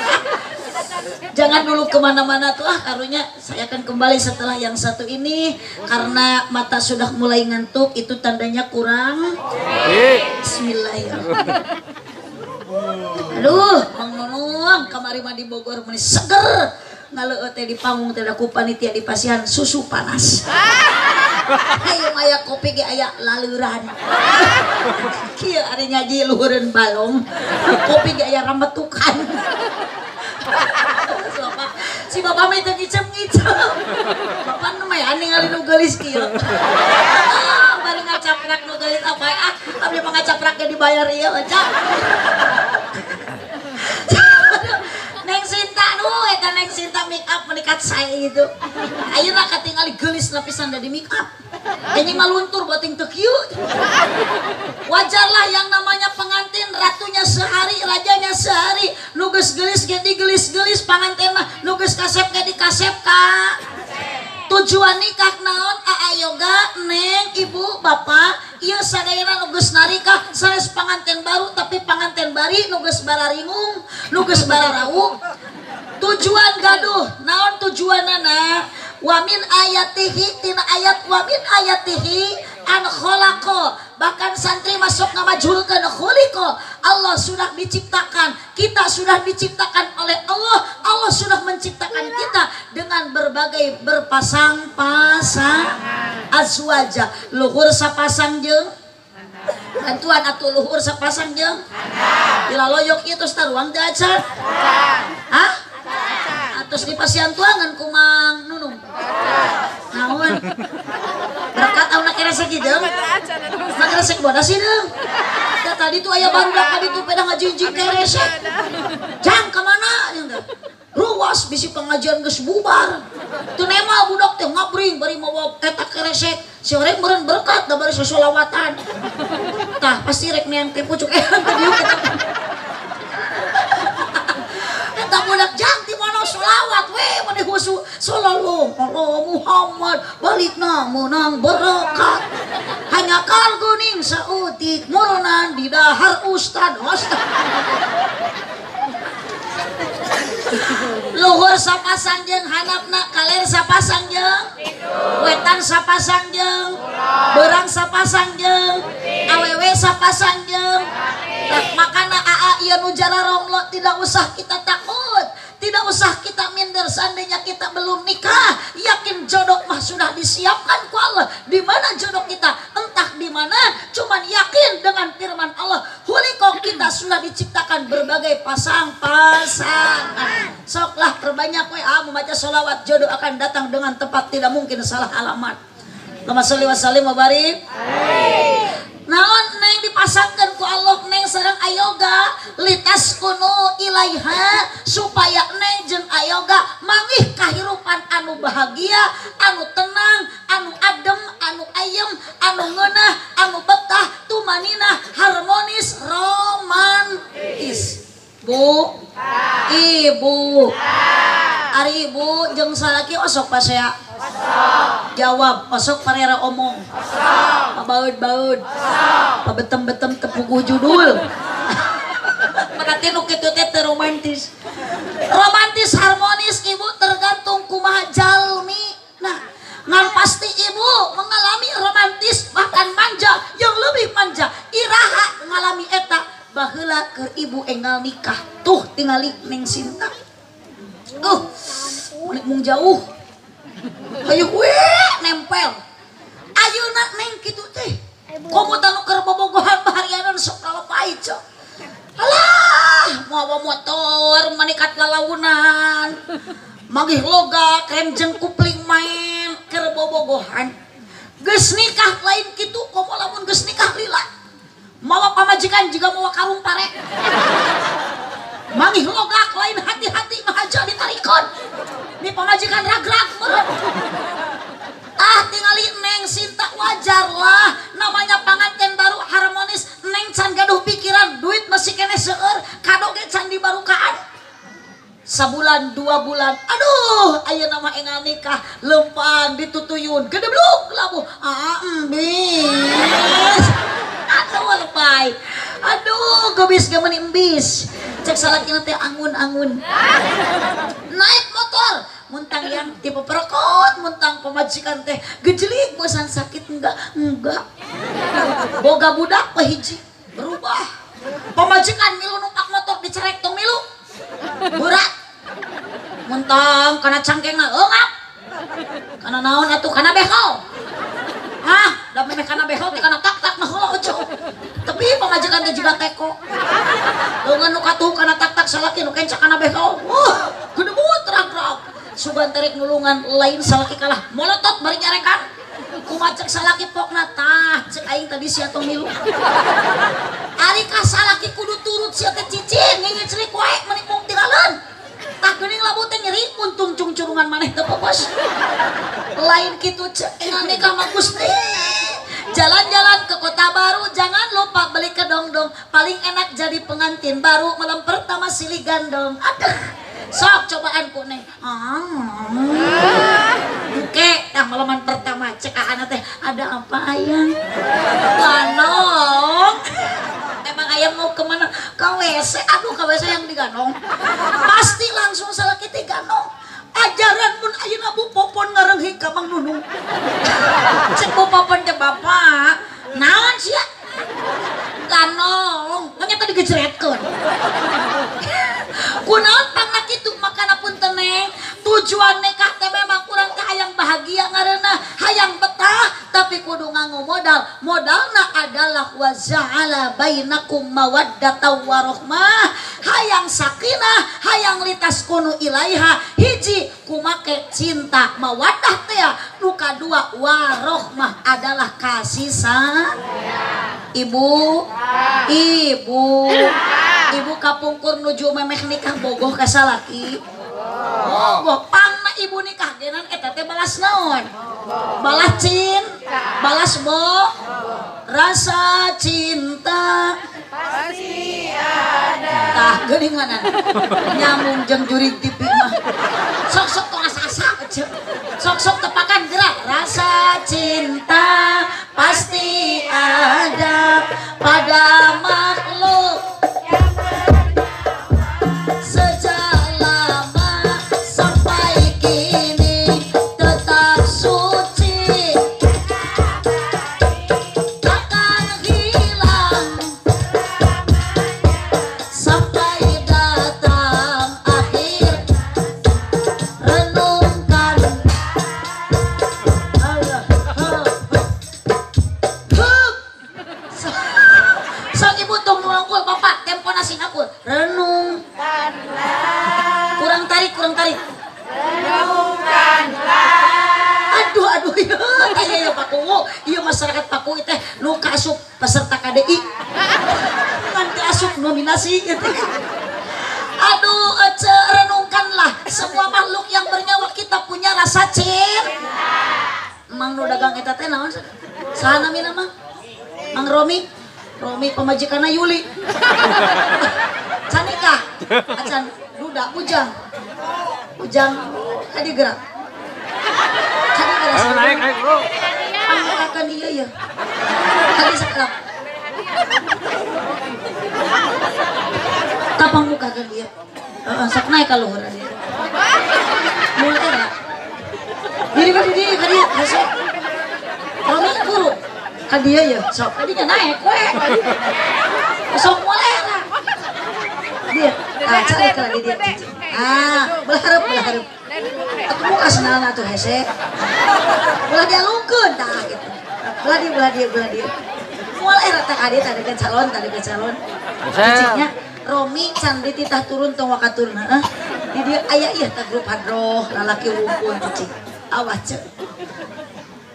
Jangan dulu kemana-mana tuh ah karunya saya akan kembali setelah yang satu ini karena mata sudah mulai ngantuk itu tandanya kurang. Bismillahirrahmanirrahim. Aduh, Mang Nunung kamari mah di Bogor meuni seger ngaleueut teh di panggung teh da ku panitia di pasihan susu panas. Ayo maya kopi ge aya laleuran. Kieu ari ngaji luhureun balong. Kopi ge aya rametukan. Si bapak mah teu ngicep-ngicep. Bapak nu mah ningali nu geulis kieu. Bari ngacaprak nu geulis apa ah abdi mah ngacaprak ge dibayar ieu aja. Neng Sinta nu eta Neng Sinta make up menikat saya gitu. Ayeuna katingali geulis lapisan da di make up. Anjing mah luntur bating teu kieu. Wajarlah yang namanya pengantin ratunya sehari, rajanya sehari. Nu geus geulis ge digelis-gelis panganten mah, nu geus kasep ge dikasep ka. Tujuan nikah naon aa yoga neng ibu bapak ieu sadayana nu geus narikah sanes panganten baru tapi panganten bari nu geus bararingung nu geus bararau. Tujuan gaduh naon tujuanana wa min ayatihi tina ayat wa min ayatihi an khalaqa bahkan santri masuk ngamajhulkeun khuliqa Allah sudah diciptakan kita sudah diciptakan oleh Allah. Allah sudah menciptakan kita dengan berbagai berpasang-pasang azwaja luhur sapasang jeung bantuan atuh luhur sapasang jeung bila loyok ieu tos taruang teu acan hah atos di pasian tuangan ku Mang Nunung naon berkat auna keresek hideung mah keresek bodas hideung da tadi tuh aya barudak tadi tuh peda ngajinjing keresek jang ka mana jeung teh ruas bisi pengajian geus bubar teu nemal budak teh ngabring bari mawa eta keresek si oreng meureun berkat da bari sosolawatan tah pasti rek neang teh pucuk teh diuk eta. Eta budak jang ti mana solawat we mani khusu sallallahu ala Muhammad balikna meunang berkat hanya kal geuning sautik moronan di dahar ustad ustad. Luhur sapasang jeung handapna kaler sapasang jeung wetan sapasang jeung beurang sapasang jeung awewe sapasang jeung. Makana aa ieu nu jararomlo tidak usah kita takut, tidak usah kita minder seandainya kita belum nikah. Yakin jodoh mah sudah disiapkan ku Allah. Di mana jodoh kita? Entah di mana, cuman yakin dengan firman Allah. Huliko kita sudah diciptakan berbagai pasang-pasangan. Soklah terbanyak we membaca sholawat, jodoh akan datang dengan tepat, tidak mungkin salah alamat. Allahumma sholli wa sallim wa barik. Naon neng dipasangkan ku Allah neng sareng ayoga litas kuno ilaiha supaya neng jeung ayoga mangih kahirupan anu bahagia, anu tenang, anu adem, anu ayem, anu ngeunah, anu betah, tumaninah, harmonis, romantis. Bu, ibu, ari ibu jeung salaki osok pasea. Jawab, osok parera omong. Pabaeud-baeud. Pabetem-betem tepuguh judul. Berarti nu kitu teh teu romantis. Romantis harmonis ibu tergantung kumaha jalmi. Nah, ngan pasti ibu mengalami romantis bahkan manja, yang lebih manja iraha ngalami eta Baheula keur ibu enggal nikah tuh tingali Neng Sinta. Meni mung jauh. Hayu we nempel. Ayeuna Neng kitu teh. Komo tanu keur bobogohan baharianan sok kalepait cok. Alah, mawa motor manikat lalaunan. Magih loga krem jeung kupling main keur bobogohan. Geus nikah lain kitu komo lamun geus nikah lila. Mawa pamajikan juga mawa karung pare. Mangih logak lain hati-hati mahaja ditarikon. Ni pamajikan ragrag meureun. Ah tingali Neng Sinta wajar lah namanya panganten baru harmonis Neng can gaduh pikiran duit masih keneh seueur kado ge can dibarukaan. Sabulan 2 bulan aduh ayeuna mah enggal nikah lempang ditutuyun gedebluk labuh ah embis. Aduh lebay. Aduh gobis ge meuni embis. Cek salakina teh angun-angun. Naik motor muntang yang tipe perokot muntang pemajikan teh gejlik bosan sakit enggak boga budak pahiji berubah pemajikan milu numpak motor dicerek tong milu berat muntang kana cangkengna eungap kana naon atuh kana behel ah da memeh kana behel teh kana tak-tak mah heula ojo tapi pemajikan teh juga teko leungeun nu katuh kana tak-tak salaki nu kenca kana behel wah gedebut rak-rak sugan tarik nulungan lain salaki kalah molotot bari nyarekan kumaha cek salaki pokna tah cek aing tadi sia tong milu ari ka salaki kudu turut sia teh cicing ngingiclik wae meuni mung tingaleun tah geuning labu teh nyeri untung cungcurungan maneh teu popos lain kitu cek enggal nikah mah Gusti. Jalan-jalan ke kota baru jangan lupa beli kedongdong paling enak jadi pengantin baru malam pertama silih gandong. Aduh sok cobaan ku Neng. Oke, tah malaman pertama cek aana teh ada apa ayang? Ganong. Emang ayang mau kemana? Ke WC. Aduh ke WC yang diganong. Pasti langsung salaki teh ganong. Ajaran mun ayeuna Bu Popon ngareunghi ka Mang Nunung. Cek Bu Popon teh bapak, naon sia? Ganong, manya tadi digejeretkeun. Kunaon pangna kitu makana punten Neng, tujuan nikah teh memang urang teh hayang bahagia ngareunah, hayang betah, tapi kudu nganggo modal. Modalna adalah wa ja'ala bainakum mawaddatan warahmah. Hayang sakinah, hayang litaskunu ilaiha. Hiji kumake cinta mawaddah teh, nu kadua warohmah adalah kasih sayang. Ibu, ibu, ibu kapungkur nuju memeh nikah bogoh ka salaki. Bogoh pangna ibu nikah genan eta teh balas naon? Balas cinta, balas bo, rasa cinta pasti ada. Tah geuninganan nyambung jeung jurig TV mah. Sok-sok tong asa-asa sok-sok tepakan gerak. Rasa cinta pasti ada pada makhluk yang bernyawa sejak lama sampai kini tetap suci takkan hilang sampai datang akhir. Renungkan. Sok ibu tong nulangkul bapak tempo nasi ngakur. Renungkanlah. Kurang tarik, kurang tarik. Renungkanlah. Aduh aduh ya, tanya ya Paku. Iya masyarakat Paku teh nu kaasup peserta KDI. Nanti asup nominasi gitu. Aduh, ece, renungkanlah semua makhluk yang bernyawa kita punya rasa cinta. Mang nu dagang eta teh naon? Saha namina Mang? Mang Romi. Romi pamajikanna Yuli. Can nikah. Acan duda bujang. Bujang kadi gerak. Kadi gerak. Ayo naik, naik, bro. Pangmukakeun ieu ya. Kadi sakalap. Tah pangmukakeun ieu. Heeh, sok naik ka luhur ieu. Mulai era. Diri ka di ka dieu, hese. Romi buru. Ka dieu ya, sok kadinya naik we. Sok mulai era. Ah, cari ke di dia. Ah, belah hareup, belah hareup. Atuh muka sendalna atuh hese. Belah dia lungkeun tah gitu. Belah dia, belah dia, belah dia. Moal era tah ka dieu tah deket calon, tah deket calon. Cicingnya Romi can dititah turun tong wakaturna heeh. Di dieu aya ieu tah grup hadroh lalaki wungkul cicing. Awas ceu.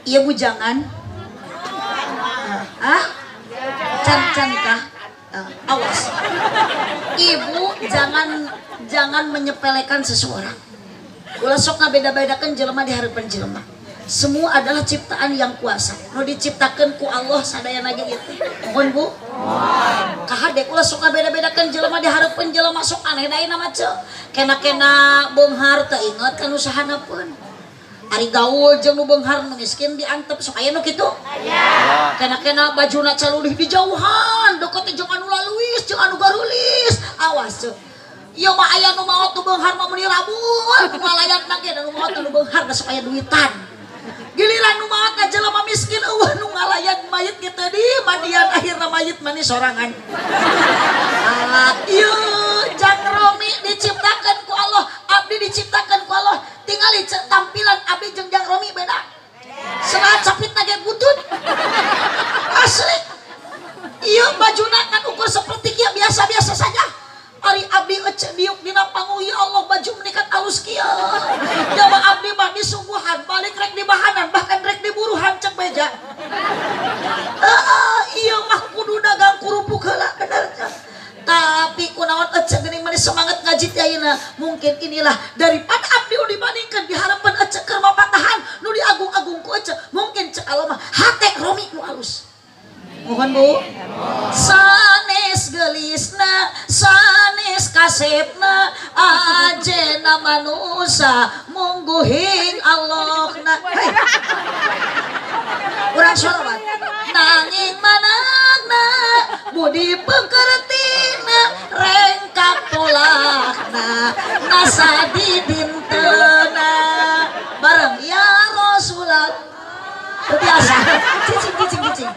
Ieu bujangan. Hah? Can can nikah. Awas. Ibu jangan menyepelekan seseorang. Ulah sok ngabeda-bedakeun jelema di hareupeun jelema. Semua adalah ciptaan yang kuasa. Nu diciptakeun ku Allah sadayana ge ieu teh. Mohon Bu. Kahade ulah sok ngabeda-bedakeun jelema di hareupeun jelema sok aneh da ayeuna mah ceu. Kena-kena beunghar teu inget ka nu sahanapeun. Ari gaul jeung nu beunghar nu miskin diantep sok aya nu kitu? Aya. Kena-kena bajuna calulih dijauhan, deket jeung anu laluis, jeung anu garulis. Awas ceu. Ieu mah aya nu maot nu beunghar mah meuni rabun, nu ngalayatna ge nu maot nu beunghar da sok aya duitan. Giliran nu maot ka jelema miskin eueuh nu ngalayan mayit ge teu di mandian akhirna mayit mani sorangan. Ah, ieu jang Romi diciptakeun ku Allah, abdi diciptakeun ku Allah. Tingali tampilan abdi jeung jang Romi beda. Salah capitna ge butut. Asli. Ieu bajuna kan ukur seperti kieu biasa-biasa saja. Ari abdi ece diuk dina panggung ya Allah baju menikat alus kieu. Jawa abdi mah disuguhan balik rek dibahanan bahkan rek diburuhan cek beja. Heeh, ieu mah kudu dagang kerupuk heula bener. Tapi kunaon ece geuning mani semangat ngaji teh ayeuna. Mungkin inilah daripada abdi nu dibandingkeun di hareupeun ece keur mapatahan nu diagung-agung ku ece. Mungkin cek Allah mah hate Romi nu alus. Mohon Bu. Sanes gelisna, sanes kasepna, ajena manusa mungguhing Allahna. Hei. Urang sholawat. Nanging manakna budi pekertina rengkap polakna nasa di dintena. Bareng ya Rasulullah. Teu tiasa. Cicing cicing cicing.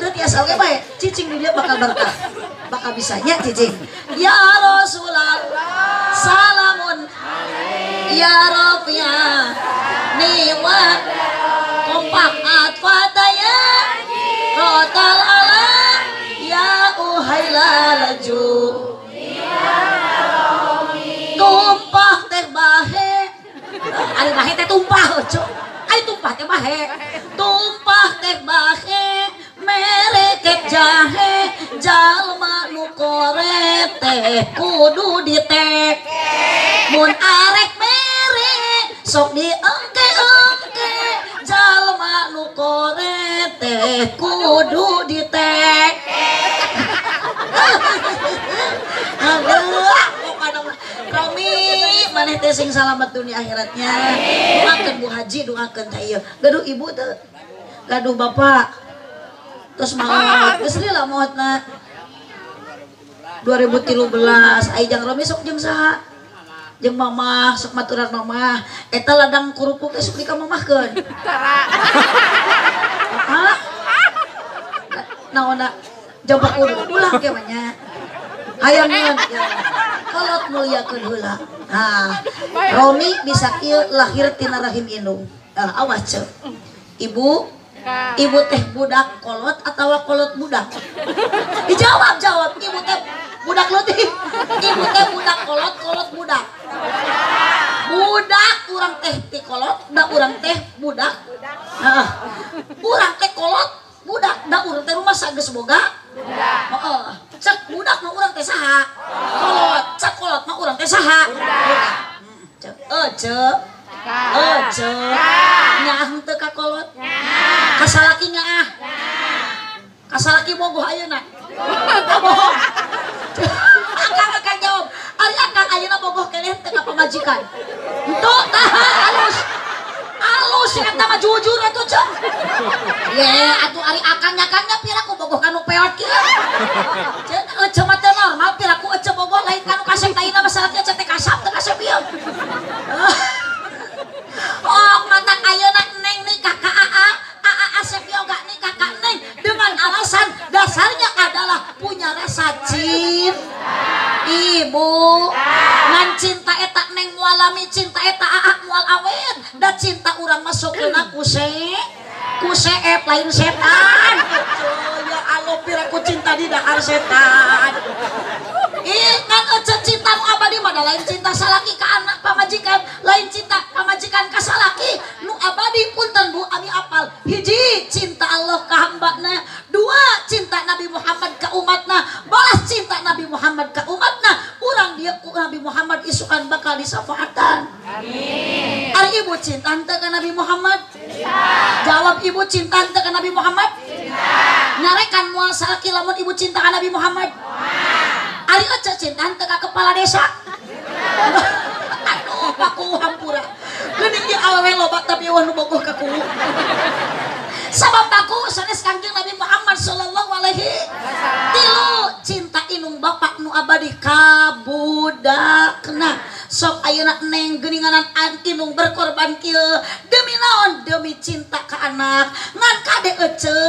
Teu tiasa oge bae. Cicing di dia bakal berkah. Bakal bisanya cicing. Ya Rasulullah salamun ya Rafi'a niwa kompak atfataya rotal ala ya uhaila laju tumpah teh bahe. Ari bahe teh tumpah cuk. Ari tumpah teh bahe. Tumpah teh bahe mereket jahe jalma nu koret teh kudu ditek. Mun arek mere sok diengke-engke jalma nu koret teh kudu ditek. Romi maneh teh sing salamet dunia akhiratnya. Doakeun Bu Haji, doakeun teh ieu. Gaduh ibu teu? Gaduh bapak. Terus maot, geus lila maotna. 2013 ai jang Romi sok jeung saha? Jeung mamah, sok maturan mamah. Eta ladang kerupuk teh sok dikamamahkeun. Tara. Bapak. Naonna jabak ulah ge mah nya. Hayang nyeun kolot muliakeun heula. Nah, Romi bisa kieu lahir tina rahim indung. Awas ceu. Ibu, ibu teh budak kolot atawa kolot budak? Dijawab jawab. Ibu teh budak leutik. Ibu teh budak kolot, kolot budak. Budak urang teh ti kolot, da urang teh budak. Heeh. Urang teh kolot, budak, da urang teh rumah geus boga. Budak. Heeh. Cek budak mah urang teh saha? Kolot. Cek kolot mah urang teh saha? Budak. Cek cek. Cek. Nyaah henteu ka kolot? Nyaah. Ka salaki nyaah? Nyaah. Ka salaki bogoh ayeuna? Bohong. Akang akan jawab. Ari akang ayeuna bogoh keneh teu ka pamajikan. Henteu tah alus. Alus eta mah jujur atuh cek. Ye atuh ari akang nyakangnya piraku bogoh kanu peot kieu. Cek ece mah teu normal piraku ece bogoh lain kanu kasep taina mah salaki ece teh kasap teu kasep ieu. Oh matak ayeuna neng nikah ka aa, aa asep yoga nikah ka neng dengan alasan dasarnya adalah punya rasa cinta. Ibu Bu ngan cinta eta neng moal lami cinta eta aa moal awet da cinta urang masukkeun ku ku seep lain setan. Ya Allah pira ku cinta di dahar setan. Ih ngan ece cinta nu abadi mah da lain cinta salaki ka anak pamajikan, lain cinta pamajikan ka salaki. Nu abadi punten Bu abi apal. Hiji cinta Allah ka hambana, dua cinta Nabi Muhammad ka umatna, balas cinta Nabi Muhammad ka umatna. Urang dieu ku Nabi Muhammad isukan bakal disafaatan. Amin. Ari ibu cinta henteu ka Nabi Muhammad? Cinta. Jawab ibu cinta henteu ka Nabi Muhammad? Cinta. Nyarekan moal salaki lamun ibu cinta ka Nabi Muhammad? Ari ece cinta henteu ka kepala desa? Aduh paku hampura. Geuning ieu awewe loba tapi eueuh nu bogoh ka kuwu. Sabab paku sanes Kangjeng Nabi Muhammad sallallahu alaihi tilu cinta inung bapak nu abadi ka budakna. Sok ayeuna neng geuninganan inung berkorban kieu demi naon? Demi cinta ka anak. Ngan kade ece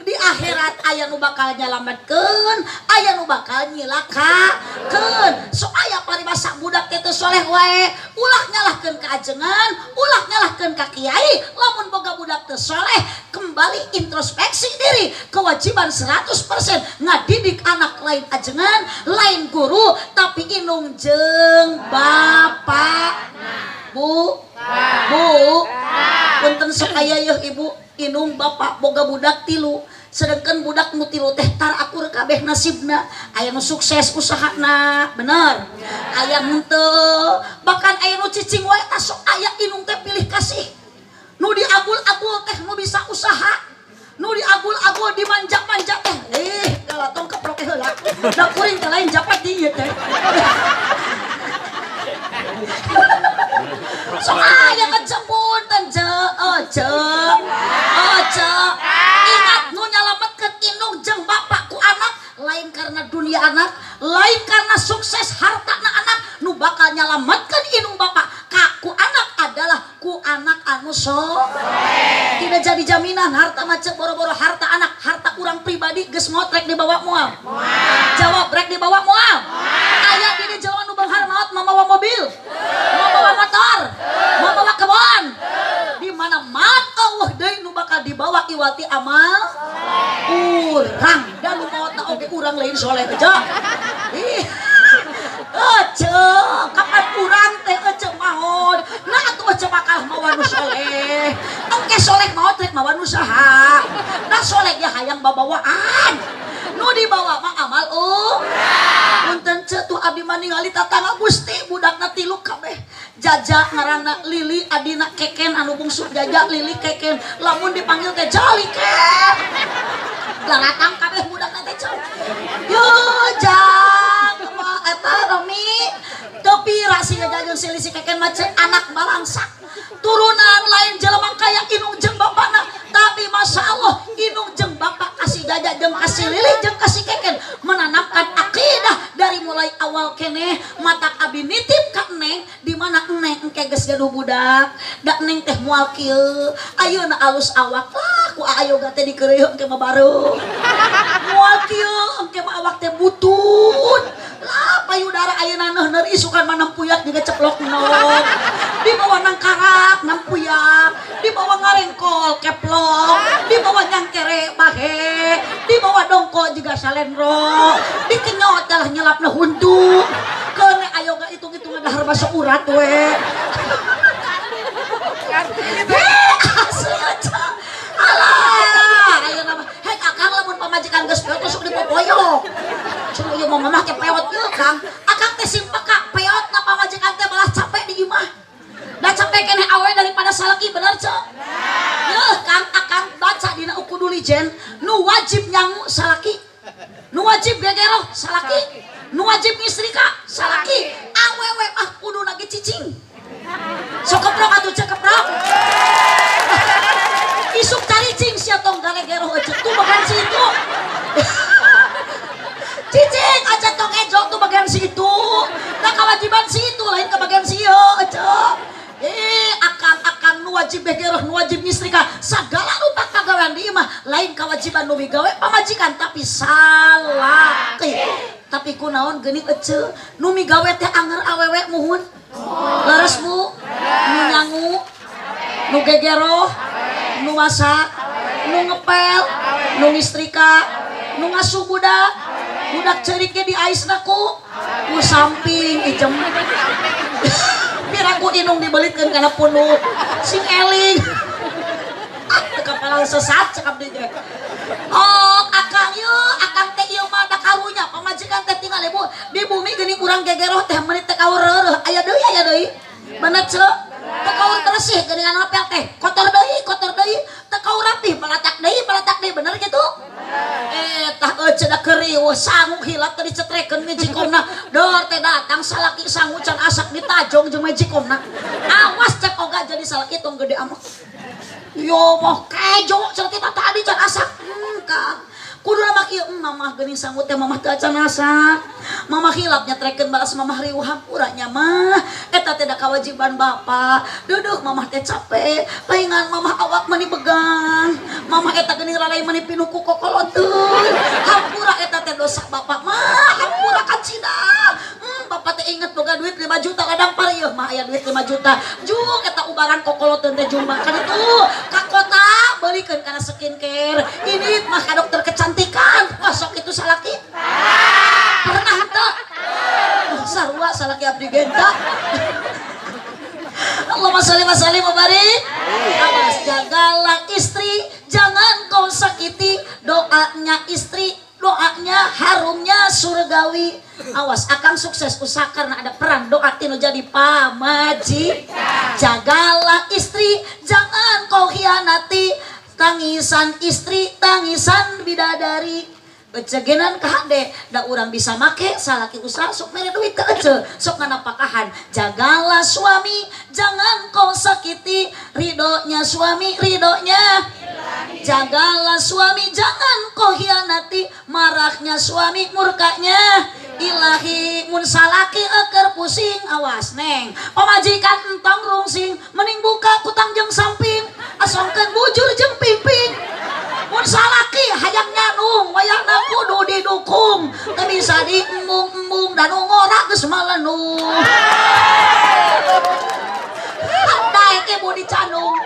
di akhirat aya nu bakal nyalametkeun, aya nu bakal nyilakakeun. Sok aya paribasa budak teh teu soleh wae, ulah nyalahkeun ka ajengan, ulah nyalahkeun ka kiai. Lamun boga budak teu soleh, kembali introspeksi diri, kewajiban 100% ngadidik anak lain ajengan, lain guru, tapi inung jeung bapak. Bu, bu, punten sok aya yeuh ibu inung bapak boga budak tilu, sedangkan budak nu tilu teh tar akur kabeh nasibna, aya nu sukses usahana, bener, aya henteu, bahkan aya nu cicing wae tah sok aya inung teh pilih kasih, nu diagul-agul teh nu bisa usaha, nu diagul-agul dimanja-manja teh, galatong keprok heula, da kuring teh lain japat di ieu teh. Sok aya ngejempunten ce ece ingat nu nyalametkeun inung jeung bapak ku anak lain karena dunia anak, lain karena sukses hartana anak, nu bakal nyalametkeun inung bapak ka ku anak adalah ku anak anu soleh. Tidak jadi jaminan harta macet boro-boro harta anak, harta urang pribadi geus maot rek dibawa moal. Jawab rek dibawa moal. Aya di jelema nu beunghar maot mamawa mobil, mamawa motor, mamawa kebon. Di mana maot eueuh deui nu bakal dibawa iwati amal urang. Da nu maotna oge urang lain soleh aja. Ih. Ece, kapan urang teh ece maot? Nah atuh ece bakal mawa nu soleh. Engke soleh maot rek mawa nu saha? Nah soleh ge hayang babawaan. Nu dibawa mah amal punten ce tuh abdi mah ningali tatangga Gusti budakna tilu kabeh. Jaja ngaranna Lili adina Keken anu bungsu Jaja Lili Keken lamun dipanggil teh Jali Ken. Laratang kabeh budakna teh ce. Yo jang mah eta Romi teu pira si Jaja jeung si Lili si Keken mah ce anak balangsak. Turunan lain jelema kaya inung jeung bapakna, tapi masya Allah inung jeung bapak kasih Jaja jeung kasih Lili jeung kasih Keken menanamkan akidah dari mulai awal keneh. Matak abi nitip ka neng di mana neng engke geus gaduh budak da neng teh moal kieu ayeuna alus awak lah ku ayoga teh dikeureuh engke mah baru moal kieu engke mah awak teh butut lah payudara ayeuna neuh isukan mah nempuyak juga ceplok nog dibawa nangkarak nempuyak dibawa ngarengkol keplok dibawa nyangkere bahe dibawa dongko juga salendro dikenyot kalah nyelapna huntu keun ayoga hitung-hitungan dahar masuk urat we. Asli aja. Alah, ayeuna mah hek akang lamun pamajikan geus peot sok dipopoyok. Cenah ieu mah mamah teh peot ieu Kang. Akang teh sing peka peotna pamajikan teh malah capek di imah. Da capek keneh awe daripada salaki bener ceu. Yeuh Kang akang baca dina Uqudul nu wajib nyangu salaki. Nu wajib gegeroh salaki. Nu wajib ngistrika salaki. Awewe mah kudu lagi cicing. Sok keprok atuh ceu keprok. Isuk caricing sia tong garegeroh ece tuh bagian situ. Cicing aja tong ejo tuh bagian situ. Nah kewajiban situ lain ke bagian sieu ece. Akang-akang nu wajib begeroh nu wajib ngistrika sagala rupa pagawean di imah lain kewajiban nu migawe pamajikan tapi salaki. Tapi kunaon geuning ece nu migawe teh anger awewe muhun. Leres Bu, nu nyangu, nu gegeroh, nu masak, nu ngepel, nu ngistrika, nu ngasuh budak, budak ceurik ge diaisna ku samping ijem. Piraku inung dibelitkeun kana punuk sing eling. Ah, teu kapalang sesat cekap di ge. Oh, akang ieu, akang teh ieu mah da karunya pamajikan teh tinggal ibu di bumi geuning urang gegeroh teh meuni teh kaur reureuh. Aya deui aya deui. Bener ceu? Teu kaur bersih geuningan ngepel teh. Kotor deui, teu kaur rapih balatak deui bener kitu? Tah ece da keriweuh sangu hilap teh dicetrekeun mejikomna. Dor teh datang salaki sangu can asak ditajong jeung mejikomna. Awas cek oga jadi salaki tong gede amat. Yo mah kejo cenah kita tadi can asak. Kang. Kudu mah kieu mamah geuning sangu teh mamah teu acan asak. Mamah hilap nyetrekeun balas mamah riweuh hampura nya mah. Eta teh da kawajiban bapak. Deudeuk mamah teh capek, paingan mamah awak meuni begang. Mamah eta geuning ralai meuni pinuh ku kokoloteun. Hampura eta teh dosa bapak mah, hampura kacida. Bapak teh inget boga duit 5 juta ladang parieuh mah aya duit 5 juta. Jung eta ubaran kokoloteun teh jung kan itu ka kota beulikeun kana skincare. Ini mah ka dokter kecantikan. Wah sok itu salaki. Pernah teu? Sarua salaki abdi genta. Allahumma sholli wa sallim wa barik. Awas jagalah istri, jangan kau sakiti. Doanya istri, doanya harumnya surgawi. Awas akang sukses usaha karena ada peran doa tinu jadi pamaji. Jagalah istri, jangan kau hianati. Tangisan istri, tangisan bidadari. Ecegenan kahade, da urang bisa make salaki usaha sok mere duit ke ece, sok nganapakahan. Jagalah suami, jangan kau sakiti. Ridhonya suami, ridhonya. Jagalah suami, jangan kau hianati. Marahnya suami, murkanya ilahi. Mun salaki eker pusing, awas neng. Pamajikan entong rungsing, mending buka kutang jeung samping, asongkeun bujur jeung pingping. Mun salaki hayang nyanung, wayahna kudu didukung, teu bisa diembung-embung dan ngora geus malenung. Daek ibu dicanung.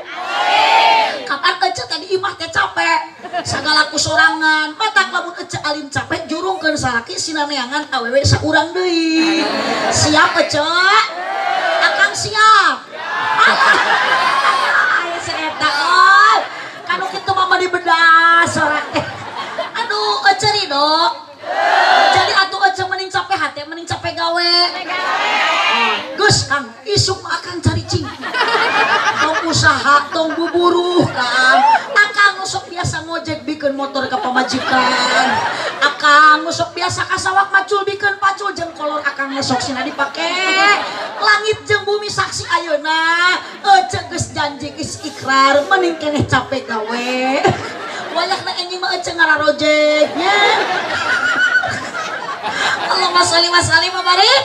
Kapan ece teh di imah teh capek, sagala ku sorangan, matak lamun ece alim capek jurungkeun salaki sinaneangan awewe saurang deui. Siap ece? Akang siap. Alah, aya si eta euy. Kanu kitu mah mah dibedas sorang teh. Aduh, ece ridho. Jadi atuh ece mending capek hate, mending capek gawe. Geus Kang, isuk mah akang caricing. Tong usaha, tong buburuh Kang. Akang sok biasa ngojek bikeun motor ka pamajikan. Akang sok biasa ka sawah macul bikeun pacul jeung kolor akang sok sina dipake. Langit jeung bumi saksi ayeuna. Ece geus janji geus ikrar mending keneh capek gawe. Wayahna enjing mah ece ngararojek nya. Allahumma sholli wa sallim wa barik.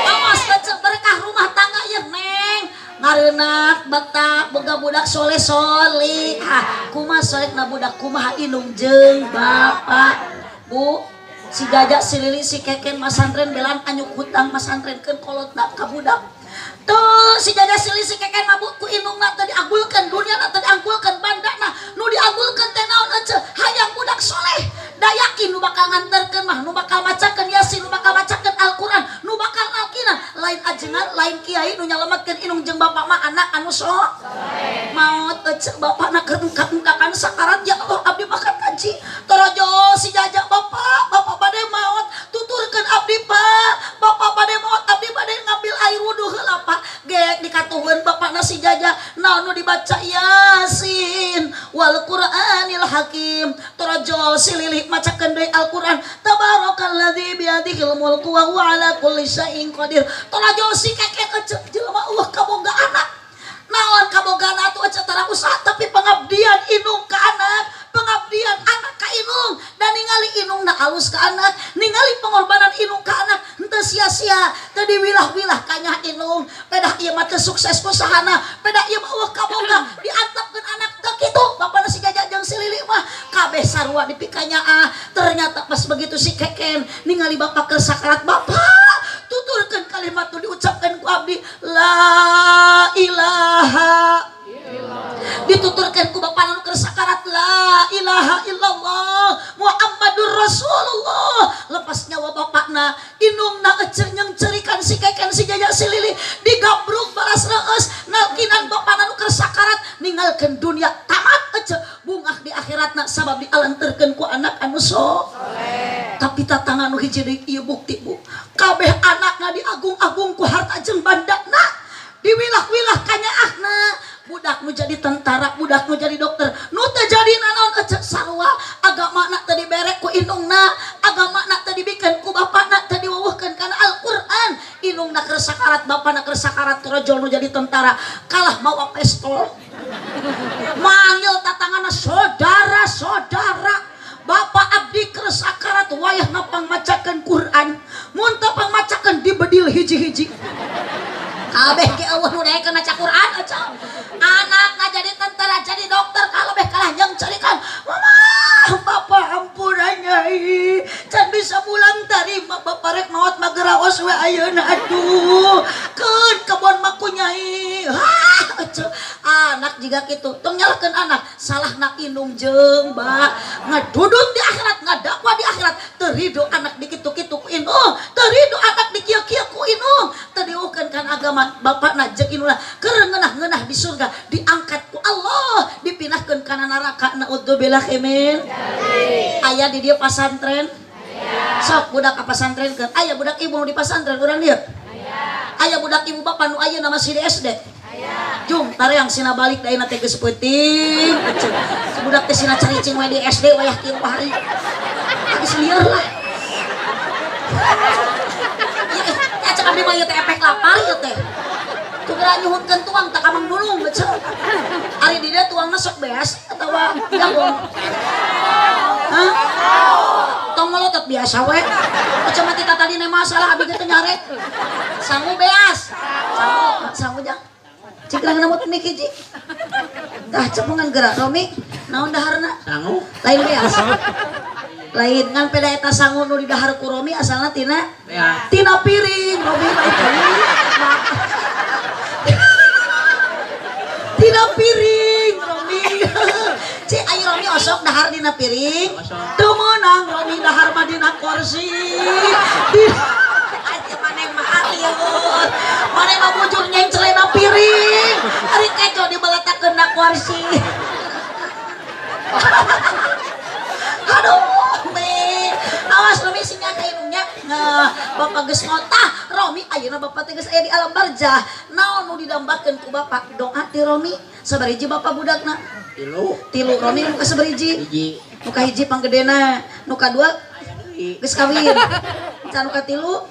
Awas ece berkah rumah tangga ieu neng. Ngareunah bakta boga budak soleh solihah. Kumaha solehna budak kumaha indung jeung bapak. Bu, si Jaja, si Lili, si Keken masantren belan anyuk hutang masantrenkeun kolotna ka budak. Tuh si Jaja, si Lili, si Keken mah ku indungna teh diagulkeun, dunyana teh diagulkeun, bandana nu diagulkeun teh naon ece? Hayang budak soleh. Da yakin nu bakal nganterkeun mah, nu bakal macakeun Yasin, nu bakal macakeun Al-Qur'an, nu bakal nalkinan, lain ajengan, lain kiai nu nyalametkeun indung jeung bapak mah anak anu soleh. Maot ece bapakna keur engka-engkakan sakarat, ya Allah abdi makan kaji. Torojo si Jaja bapak, bapak bade maot, tuturkeun abdi pak, bapak bade maot, abdi bade ngambil air wudu heula pak. Gek dikatuheun bapakna si Jaja, naon nu dibaca Yasin wal Qur'anil Hakim. Torojo si Lili macakeun deui Al-Qur'an, tabarakalladzi biyadihil mulku wa huwa ala kulli syai'in qadir. Torojo si Keken ece jelema eueuh kaboga anak. Naon kabogana atuh ece tara usaha tapi pengabdian indung ka anak, pengabdian anak ka indung, dan ningali indungna alus ka anak, ningali pengorbanan indung ka anak, henteu Henteu sia-sia teu diwilah-wilah kanyah indung. Pedah ieu mah teu sukses ku sahana, pedah ieu mah eueuh kaboga diantepkeun anak teu kitu. Bapana si Jaja jeung si Lili mah kabeh sarua dipikanyaah. Ternyata pas begitu si Keken ningali bapak keur sakarat, bapak tuturkeun kalimat nu diucapkeun ku abdi, la ilaha illallah. Dituturkeun ku bapak nu keur sakarat, la ilaha illallah Muhammadur Rasulullah. Lepas nyawa bapakna, indungna eceu nyengcerikan si Keken si Jaja si Lili digabruk balas reus nalkinan bapakna nu keur sakarat ninggalkeun dunia tamat eceu bungah di akhiratna sabab dialanterkeun ku anak anu soleh. Tapi tatangan nu hiji deui ieu bukti bu, kabeh anakna diagung-agung ku harta jeung bandana, diwilah-wilah kanyaahna. Budak nu jadi tentara, budak nu jadi dokter, nu teu jadi nanaon eceu sarua. Agamana teu dibere ku indungna, agamana teu dibikeun ku bapana, teu diweuweuhkeun kana Al-Qur'an. Indungna keur sakarat, bapana keur sakarat, rojol nu jadi tentara kalah mawa pistol. Manggil tatanganna saudara-saudara, bapak abdi keur sakarat wayahna pangmacakeun Quran, mun teu pangmacakeun dibedil hiji-hiji. Kabeh ge eueuh nu daekeun maca Quran eceu. Anakna jadi tentara, jadi dokter, kalebeh kalah nyengcerikan. Mama, bapak ampura nyai, can bisa pulang tarima bapak rek maot mah geraos we ayeuna aduh. Keun kebon mah ku nyai. Hah, eceu. Anak jiga kitu, tong nyalahkeun anak, salahna indung jeung ba. Ngadudut di akhirat, ngadakwa di akhirat, teu rido anak dikitu-kitu ku indung, teu rido anak dikieu-kieu ku indung, teu diukeun kan agama bapakna jeung indungna keur ngeunah-ngeunah di surga diangkat ku Allah dipindahkeun kana neraka. Naudzubillah min. Aya di dieu pasantren? Sok budak ka pasantren keun. Aya budak ibu nu di pasantren urang dieu? Aya budak ibu bapa nu ayeuna masih di SD? Jung tareang sina balik da ayeuna teh geus peuting. Budak teh sina caricing we di SD wayah kieu hari. Geus lieur lah. Ya cek abdi mah ieu teh efek lapar ieu teh. Tugera nyuhunkeun tuang tak kamang dulung eceu. Ari di dieu tuangna sok beas atawa jagung. Hah? Tong melotot biasa we. Eceu mah ti tatadina masalah abdi ge teu nyarek. Sangu beas. Sangu, sangu jang. Cik rang namut mik hiji. Tah cepungan gerak Romi, naon daharna? Sangu. Lain beas. Lain ngan peda eta sangu nu didahar ku Romi asalna tina beas. Tina piring Romi mah itu. Tina piring Romi. Cik ayo Romi osok dahar dina piring. Teu meunang Romi dahar mah dina kursi. Aja maneh mah alieur. Maneh mah bujur nyencelena piring. Ari kejo dibaletakeun na kursi. Aduh, me. Awas Romi sing ka indungnya. Nah, bapak geus ngotah Romi ayeuna bapak teh geus aya di alam barjah. Naon nu didambakeun ku bapak? Doa ti Romi. Sabariji bapak budakna? Tilu. Tilu Romi nu ka sabariji? Hiji. Nu ka hiji panggedena, nu kadua geus kawin. Can nu katilu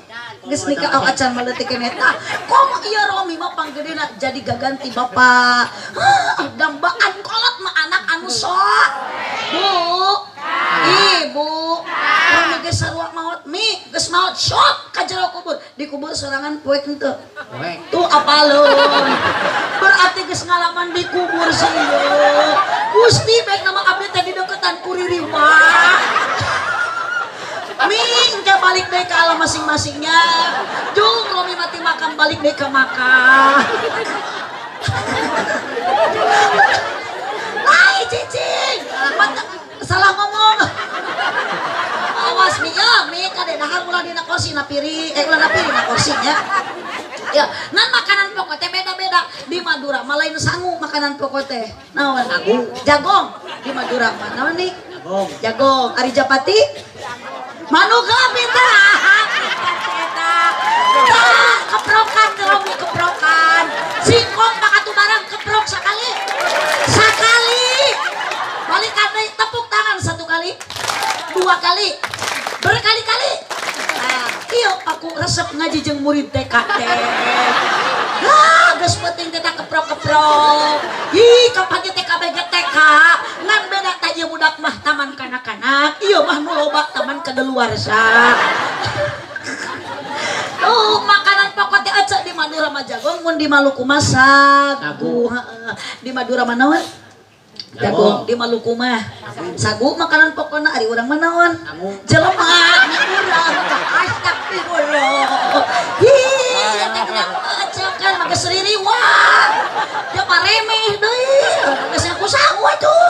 geus nikah aw acan maleutik keneh tah. Komo ieu Romi mah panggedena jadi gaganti bapak. Hah, dambaan kolot mah anak anu sok. Bu, ibu, Romi geus sarua maot, mi geus maot sok ka jero kubur. Dikubur sorangan poek henteu. Poek. Tuh apaleun. Berarti geus ngalaman dikubur sih ieu. Gusti baik nama abdi teh dideketan ku ririwah. Mi engke balik deui ka alam masing-masingnya. Jung Romi mati makam balik deui ka makam. Ai cicing. Salah ngomong. Awas mi ya, mi kade dahar ulah dina kursi na piring, ulah na piring na kursi nya. Ya, nan makanan pokok teh beda-beda. Di Madura mah lain sangu makanan pokok teh. Naon? Jagong. Di Madura mah naon nih? Jagong. Jagong. Ari Japati? Manuka pinter. Tah, keprokan Romi keprokan. Singkong pakatu barang keprok sekali. Sekali. Balikan deui tepuk tangan satu kali. Dua kali. Berkali-kali. Nah, ieu aku resep ngaji jeung murid TK teh. Ah, geus penting teh keprok-keprok. Ih, kapan ge TK BG TK. Ngan beda tah ieu budak mah taman kanak-kanak, ieu mah nu loba taman kadaluarsa. Tuh makanan pokok teh ece di Madura mah jagung, mun di Maluku mah sagu. Di Madura mah naon? Jagung. Di Maluku mah sagu makanan pokokna. Ari urang mah naon? Jelema urang. Astagfirullah. Hi, ya teh kenapa ece kan make seriri wah. Dia mah remeh deui. Geus aku sagu atuh.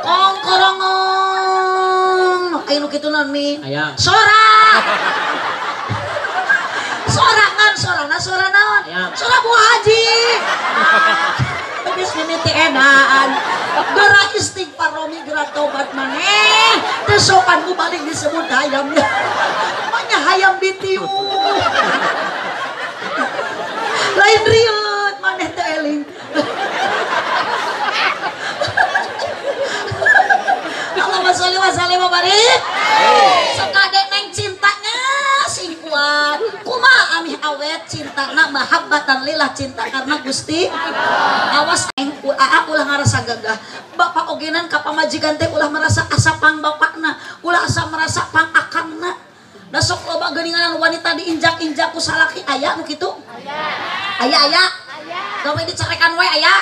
Kongkorongong. Aya nu kitu naon mi? Sora. Sorangan sorana sora naon? Sora Bu Haji. Geus mimiti edan. Geura istighfar Romi geura tobat maneh. Teu sopan ku balik disebut hayam. Manya hayam ditiu. Lain rieut maneh teh eling. Allahumma sholli wa sallim wa barik. Sakade neng cintanya sing kuat. Kumaha amih awet cintana mahabbatan lillah, cinta karena Gusti. Awas neng aa ulah ngarasa gagah. Bapak ogenan ka pamajikan teh ulah merasa asa pang bapakna, ulah asa merasa pang akangna. Da sok loba geuninganan wanita diinjak-injak ku salaki aya nu kitu? Aya. Aya aya. Gawe dicarekan we aya.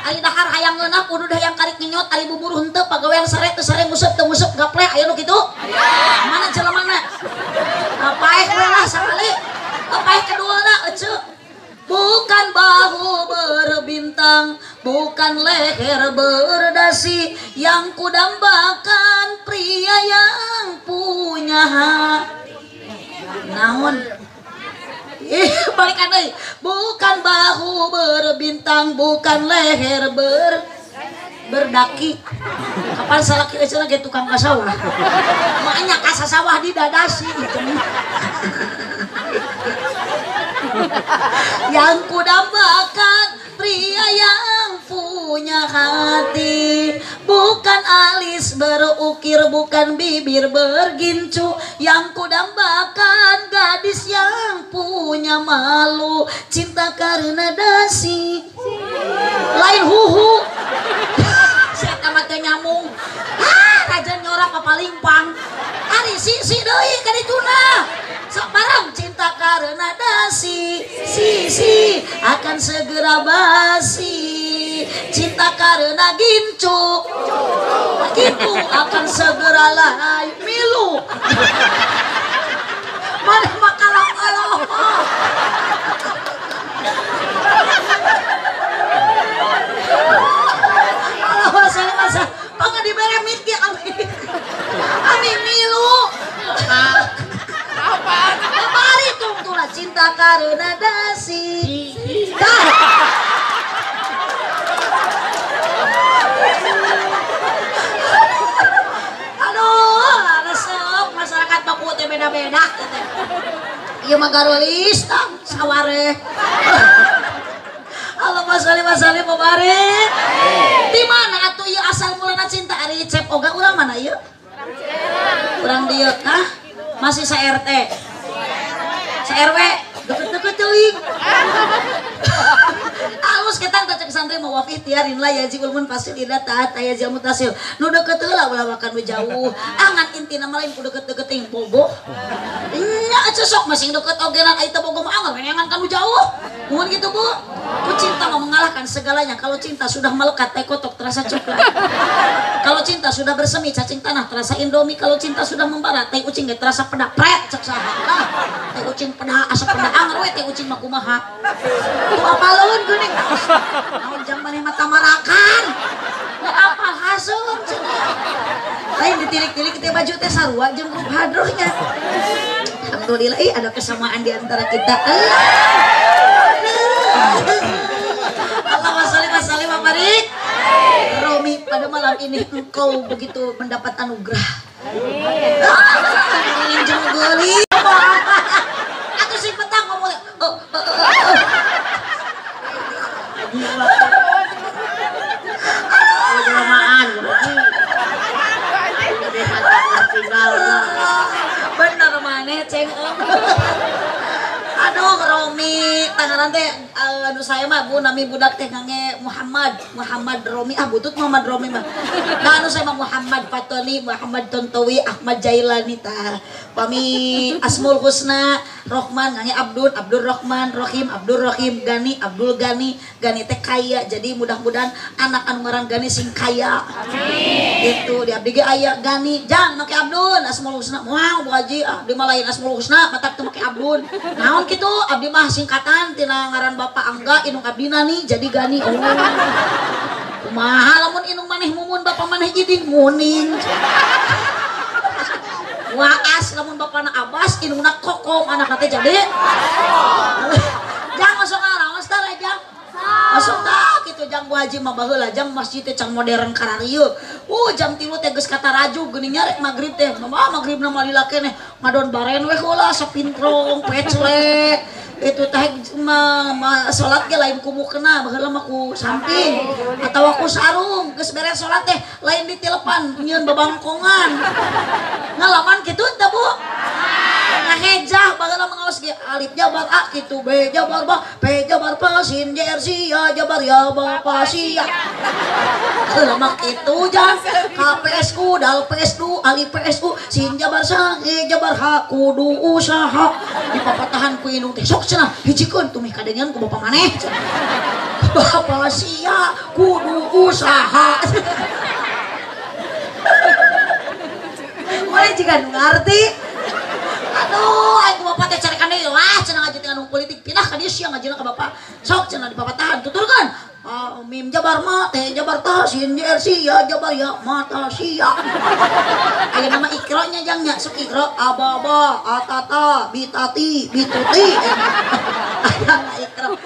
Ari dahar hayang ngeunah kudu hayang karik ngenyot, ari bubur henteu pagawean sare teu sare nguseup teu nguseup gaple aya nu kitu? Aya. Mana jelemana? Paeh we lah sakali. Paeh kaduana ece. Bukan bahu berbintang, bukan leher berdasi, yang kudambakan pria yang punya hati. Naon? Ih, balikan deui. Bukan bahu berbintang, bukan leher berdaki. Kapan salaki euy ge tukang ka sawah. Makanya ka sawah di dadasi gitu. Yang kudambakan pria yang punya hati, bukan alis berukir, bukan bibir bergincu, yang kudambakan gadis yang punya malu, cinta karena dasi. Lain huhu. Saya tamat nyamung. Ah, raja nyorak papalimpang. Ari si si deui ka dituna. Sok barang cinta karena dasi, si si akan segera basi. Cinta karena gincu, gitu akan segera layu milu. Mana makalah Allah. Allah salah masa, pangga dibere mikir ami, ami milu. Mari tungtulah cinta karena dasi. Dah. Aduh, resep masyarakat Papua teh beda-beda teh. Ieu mah garolis tang saware. Allahumma sholli wa sallim wa barik. Di mana atuh ieu asal mulana cinta ari Cep Oga urang mana ieu? Urang dieu kah? Masih sa RT. Sa RW deket-deket teuing. Alus ketang teh cek santri mah wa fi tiarin la yaji ulmun fasil ida taat ayajil mutasil. Nu deket heula ulah makan nu jauh. Angan intina mah lain ku deket-deket teuing bogoh. Nya ece sok masing deket ogenan ai teu bogoh mah angan rengan kan nu jauh. Mun gitu Bu. Ku cinta mau mengalahkan segalanya. Kalau cinta sudah melekat teh kotok terasa coklat. Kalau cinta sudah bersemi cacing tanah terasa indomie. Kalau cinta sudah membara teh ucing ge terasa pedak pret cek saha. Lah teh ucing pedah asa pedah anger we teh ucing mah kumaha. Tuh apaleun geuning. Naon jang maneh mah tamarakan. Nu apal haseum cenah. Lain ditilik-tilik teh baju teh sarua jeung grup hadrohnya. Alhamdulillah ih ada kesamaan di antara kita. Allahumma sholli wa sallim wa barik. Romi pada malam ini engkau begitu mendapat anugerah. Aku sih petang ngomong. Bener maneh ceng. Aduh Romi, tangaran teh aduh saya mah Bu nami budak teh ngange Muhammad, Muhammad Romi, ah butut Muhammad Romi mah. Nah anu saya mah Muhammad Fatoni, Muhammad Tontowi, Ahmad Jailani tah. Pami Asmul Husna, Rohman ngange Abdul, Abdul Rohman, Rohim, Abdul Rohim, Gani, Abdul Gani, Gani teh kaya. Jadi mudah-mudahan anak anu ngaran Gani sing kaya. Amin. Itu di abdi ge aya Gani, jang make Abdul, Asmul Husna. Moal Bu Haji, abdi mah lain Asmul Husna, matak teu make Abdul. Naon kitu? Abdi mah singkatan tina ngaran Bapak Angga indung abdina nih jadi Gani. Oh. Kumaha lamun indung maneh mumun bapak maneh jadi nguning. Waas lamun bapana Abbas indungna kokom anakna teh jadi. Jang masuk ngaraos tah jang. Masuk tah kitu jang Bu Haji mah baheula jang masjid teh can modern kararieu. Jam 3 teh geus kataraju geuning nya rek magrib teh. Mah magribna mah lila keneh ngadon baren we heula sapintrong pecle. Itu teh mah salat ge lain ku mukena baheula mah ku samping atawa ku sarung geus beres salat teh lain ditilepan nyieun babangkongan. Ngalaman kitu teh Bu? Ngahejah baheula mah ngaos ge alif jabar a kitu b jabar ba p jabar pa sin j r si ya jabar ya ba pa si ya. Baheula mah kitu jang K P S ku dal P S du alif P S U sin jabar sa e jabar ha kudu usaha dipapatahan ku indung teh sok cenah hijikeun tumih kadengean ku bapa maneh. Bapa sia kudu usaha. Mulai jika nu ngarti. Aduh, aing ku bapak teh carekan deui. Wah, cenah ngaji teh anu politik pindah ka dieu sia ngajina ka bapak. Sok cenah dipapatahan tuturkeun. Mim jabar ma, teh jabar ta, sin j r si ya jabar ya mata sia. Aya nama ikronya jang nya, sok ikro ababa atata bitati bituti. Aya ikro.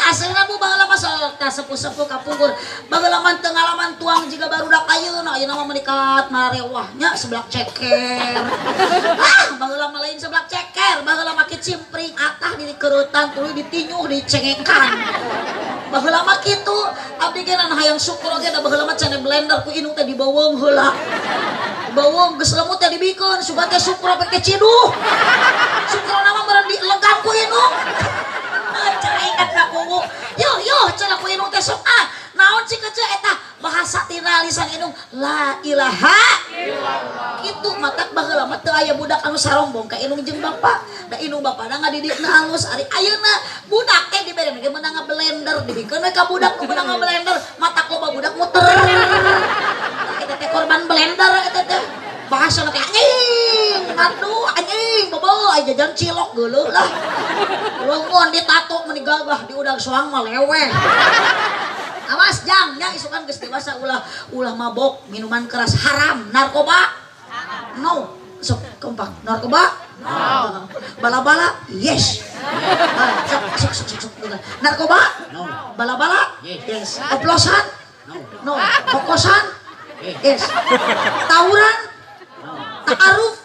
Asalna bu baheula mah sok tah sepuh-sepuh kapungkur. Baheula mah teu ngalaman tuang jiga barudak ayeuna, ayeuna mah menikat marewahnya seblak ceker. Ah, baheula mah lain seblak ceker, baheula mah kicimpring atah dikerutan tuluy ditinyuh dicengekan. Baheula mah kitu, abdi ge hayang syukur oge da baheula mah cenah blender ku indung teh dibawang heula. Bawang geus lemut teh dibikeun, sugan teh sukro teh ciduh. Sukrona mah meureun dilegam ku indung. Caikan ka kuwu. Yo yo cenah ku indung teh sok ah. Naon sih kece eta bahasa tina lisan indung la ilaha illallah. Kitu matak baheula mah teu aya budak anu sarombong ka indung jeung bapak. Da indung bapana ngadidikna halus ari ayeuna budak teh dibere ge meunang ngablender dibikeun we ka budak nu meunang ngablender matak loba budak muter. Eta teh korban blender eta teh. Bahasa teh anjing, aduh anjing, bobo aya jajan cilok geuleuh lah. Leungeun ditato meuni gagah diudag soang mah leweh. Awas jang nya isukan geus dewasa ulah ulah mabok, minuman keras haram, narkoba. No. Sok kompak, narkoba? No. Bala-bala? Yes. Sok sok sok sok. Narkoba? No. Bala-bala? Yes. Oplosan? No. Kokosan? Yes. Tawuran? Ta'aruf?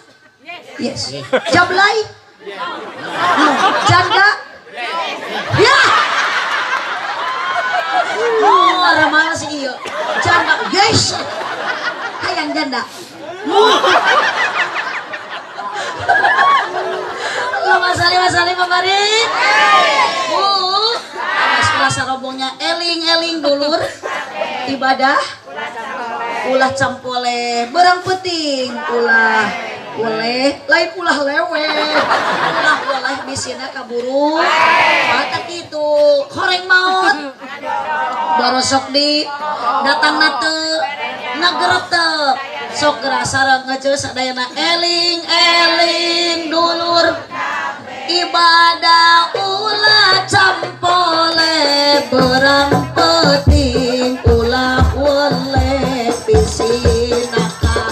Yes. Jablay? No. Janda? Ya. Oh, ramal sih iya. Janda, yes. Hayang janda. Allahumma sholli wa sallim wa barik. Bu, awas ulah sarobongnya eling-eling dulur ibadah ulah campole berang penting ulah boleh lain ulah lewe ulah boleh bisina kaburu mata kitu horeng maut borosok di datang nate nagerete sok geura sareng ngeceus sadayana eling eling dulur ibadah ulah campole berang penting ulah weleh bisinaka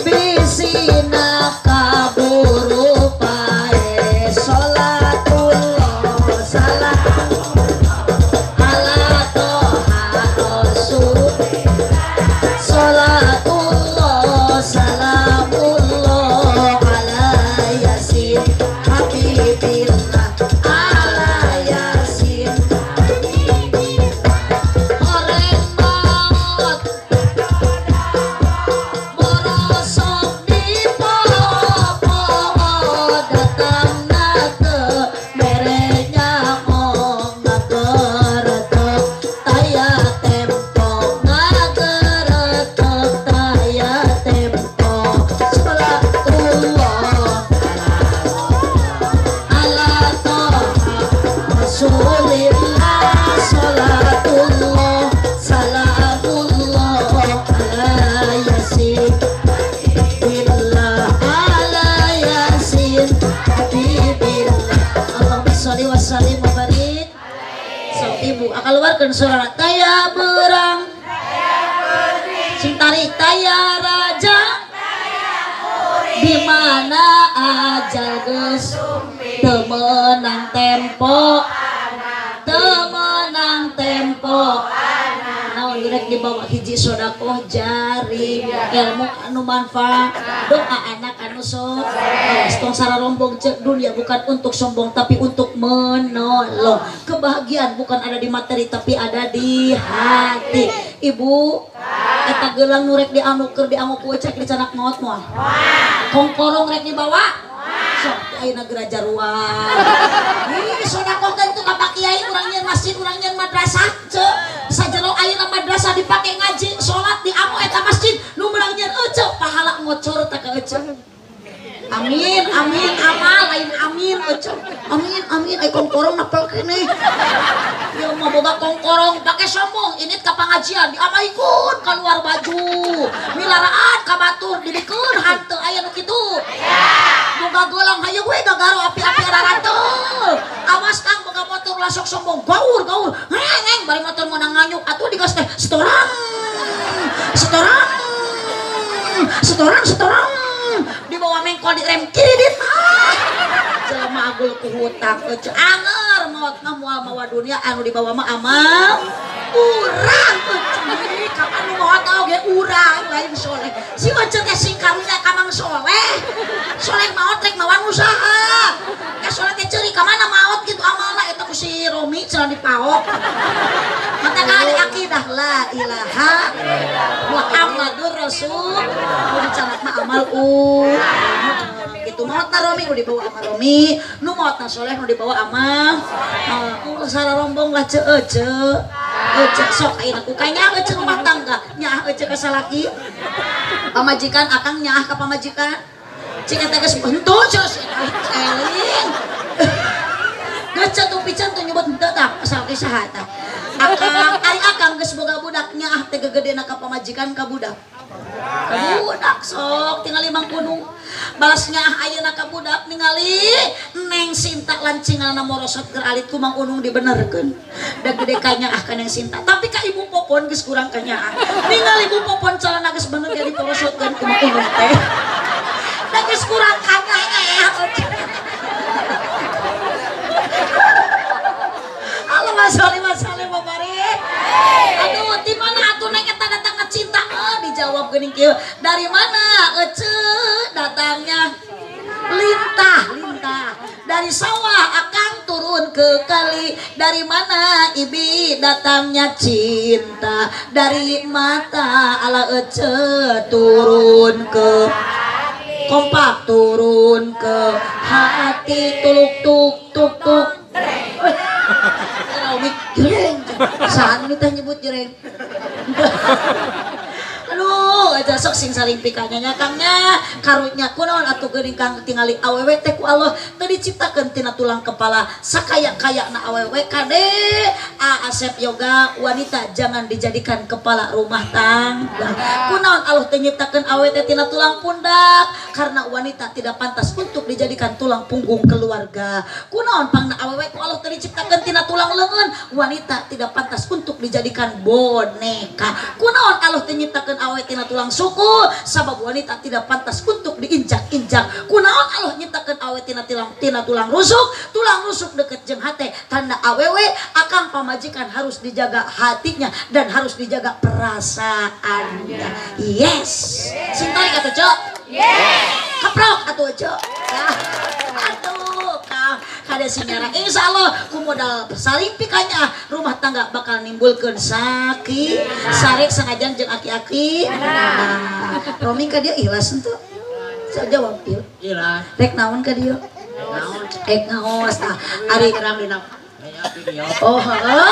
bisina kaburu pae sholatullah salam ala toha rasul sholatullah salamullah ala yasin habibillah. sholli wa sallim wa barik. Sok ibu akaluarkeun suara taya berang sing tarik taya raja di mana ajal geus teu meunang tempo teu meunang tempo. Naon rek dibawa hiji sodakoh jari ilmu anu manfaat doa anak anu soleh. Tong sararombong cek dunia bukan untuk sombong tapi untuk menolong. Kebahagiaan bukan ada di materi tapi ada di hati. Ibu eta gelang nu rek dianukeun diangu ku cek dicanak maot moal. Kongkorong rek dibawa sok ayeuna geura jaruan. Ih sodakoh teh itu ka Pak Kiai urang nyeun masjid urang nyeun madrasah cek. Sajero ayeuna madrasah dipake ngaji salat diamu eta masjid nu meunang nyeun ece pahala ngocor teh ka ece. Amin amin amal lain amin ece. Amin amin ai kongkorong napel keneh. Ieu mah boga kongkorong pake sombong init ka pangajian diamaikeun kaluar baju. Milaraan ka batur dibikeun hanteu aya nu kitu. Boga gelang hayu we gagaro api-api ararantul. Awas kang boga motor ulah sok sombong gaur gaur. Ngeng bari motor meunang nganyuk atuh digas teh setoran. Setoran. Setoran setoran. Dibawa mengkol di rem kiri dit. Jelema agul ku hutang ece anger maot mah moal mawa dunia anu dibawa mah amal urang ece kapan nu maot oge urang lain soleh. Si ece teh sing karunya ka Mang Soleh. Soleh maot rek mawan usaha. Eh soleh teh ceuri ka mana maot kitu amalna eta ku si Romi cenah dipaok. Mata ka ada akidah la ilaha Muhammadur Rasul. Nu dicanak mah amal gitu maotna Romi nu dibawa ama Romi, nu maotna Soleh nu dibawa ama sararombong lah ceu ece. Ece sok ayeuna ku kanya ece rumah tangga nyaah ece ka salaki. Pamajikan akang nyaah ka pamajikan. Cik eta geus henteu ceu eling. Geus tuh pican tuh nyebut henteu tah salaki saha tah. Akang ari akang geus boga budak nyaah teh gegedena ka pamajikan ka budak. Ka budak sok tingali Mang Gunung. Balas nyaah ayeuna ka budak ningali Neng Sinta lancinganna morosot keur alit ku Mang Unung dibenerkeun. Da gede ka nyaah ka Neng Sinta. Tapi ka Ibu Popon geus kurang ka nyaah. Ningali Ibu Popon calana geus bener ge diporosotkeun ku Mang Unung teh. Da geus kurang ka nyaah. Allahumma sholli wa sallim wa barik. Aduh, di mana atuh neng eta datang cinta? Dijawab geuning kieu. Dari mana ece datangnya? Lintah, lintah. Dari sawah akang turun ke kali. Dari mana ibi datangnya cinta? Dari mata ala ece turun ke kompak turun ke hati tuluk tuk tuk tuk. Jreng, saat ini teh nyebut jreng. Aduh, aja sok sing saling pikanya kangnya, karunya kunaon atuh geuning kang tingali awewe teh ku Allah teu diciptakeun tina tulang kepala sakaya-kayana awewe kade. Asep yoga wanita jangan dijadikan kepala rumah tangga. Kunaon Allah teu nyiptakeun awewe teh tina tulang pundak karena wanita tidak pantas untuk dijadikan tulang punggung keluarga. Kunaon pangna awewe ku Allah teu diciptakeun tina tulang leungeun, wanita tidak pantas untuk dijadikan boneka. Kunaon Allah teu nyiptakeun awewe tina tulang suku, sabab wanita tidak pantas untuk diinjak-injak. Kunaon Allah nyiptakeun awewe tina tulang rusuk deket jeung hate, tanda awewe akang pamajikan harus dijaga hatinya dan harus dijaga perasaannya. Yes. Sing tarik atuh, Cok. Yes. Keprok atuh, Cok. Aduh, kade sinyara. Insya Allah ku modal saling pikanya rumah tangga bakal nimbulkeun sakit sarek sanajan jeung aki-aki. Nah, Romi ka dia ikhlas henteu? Sok jawab ieu. Ikhlas. Rek naon ka dieu? Naon? Rek ngaos tah. Ari terang dina video. Oh, heeh.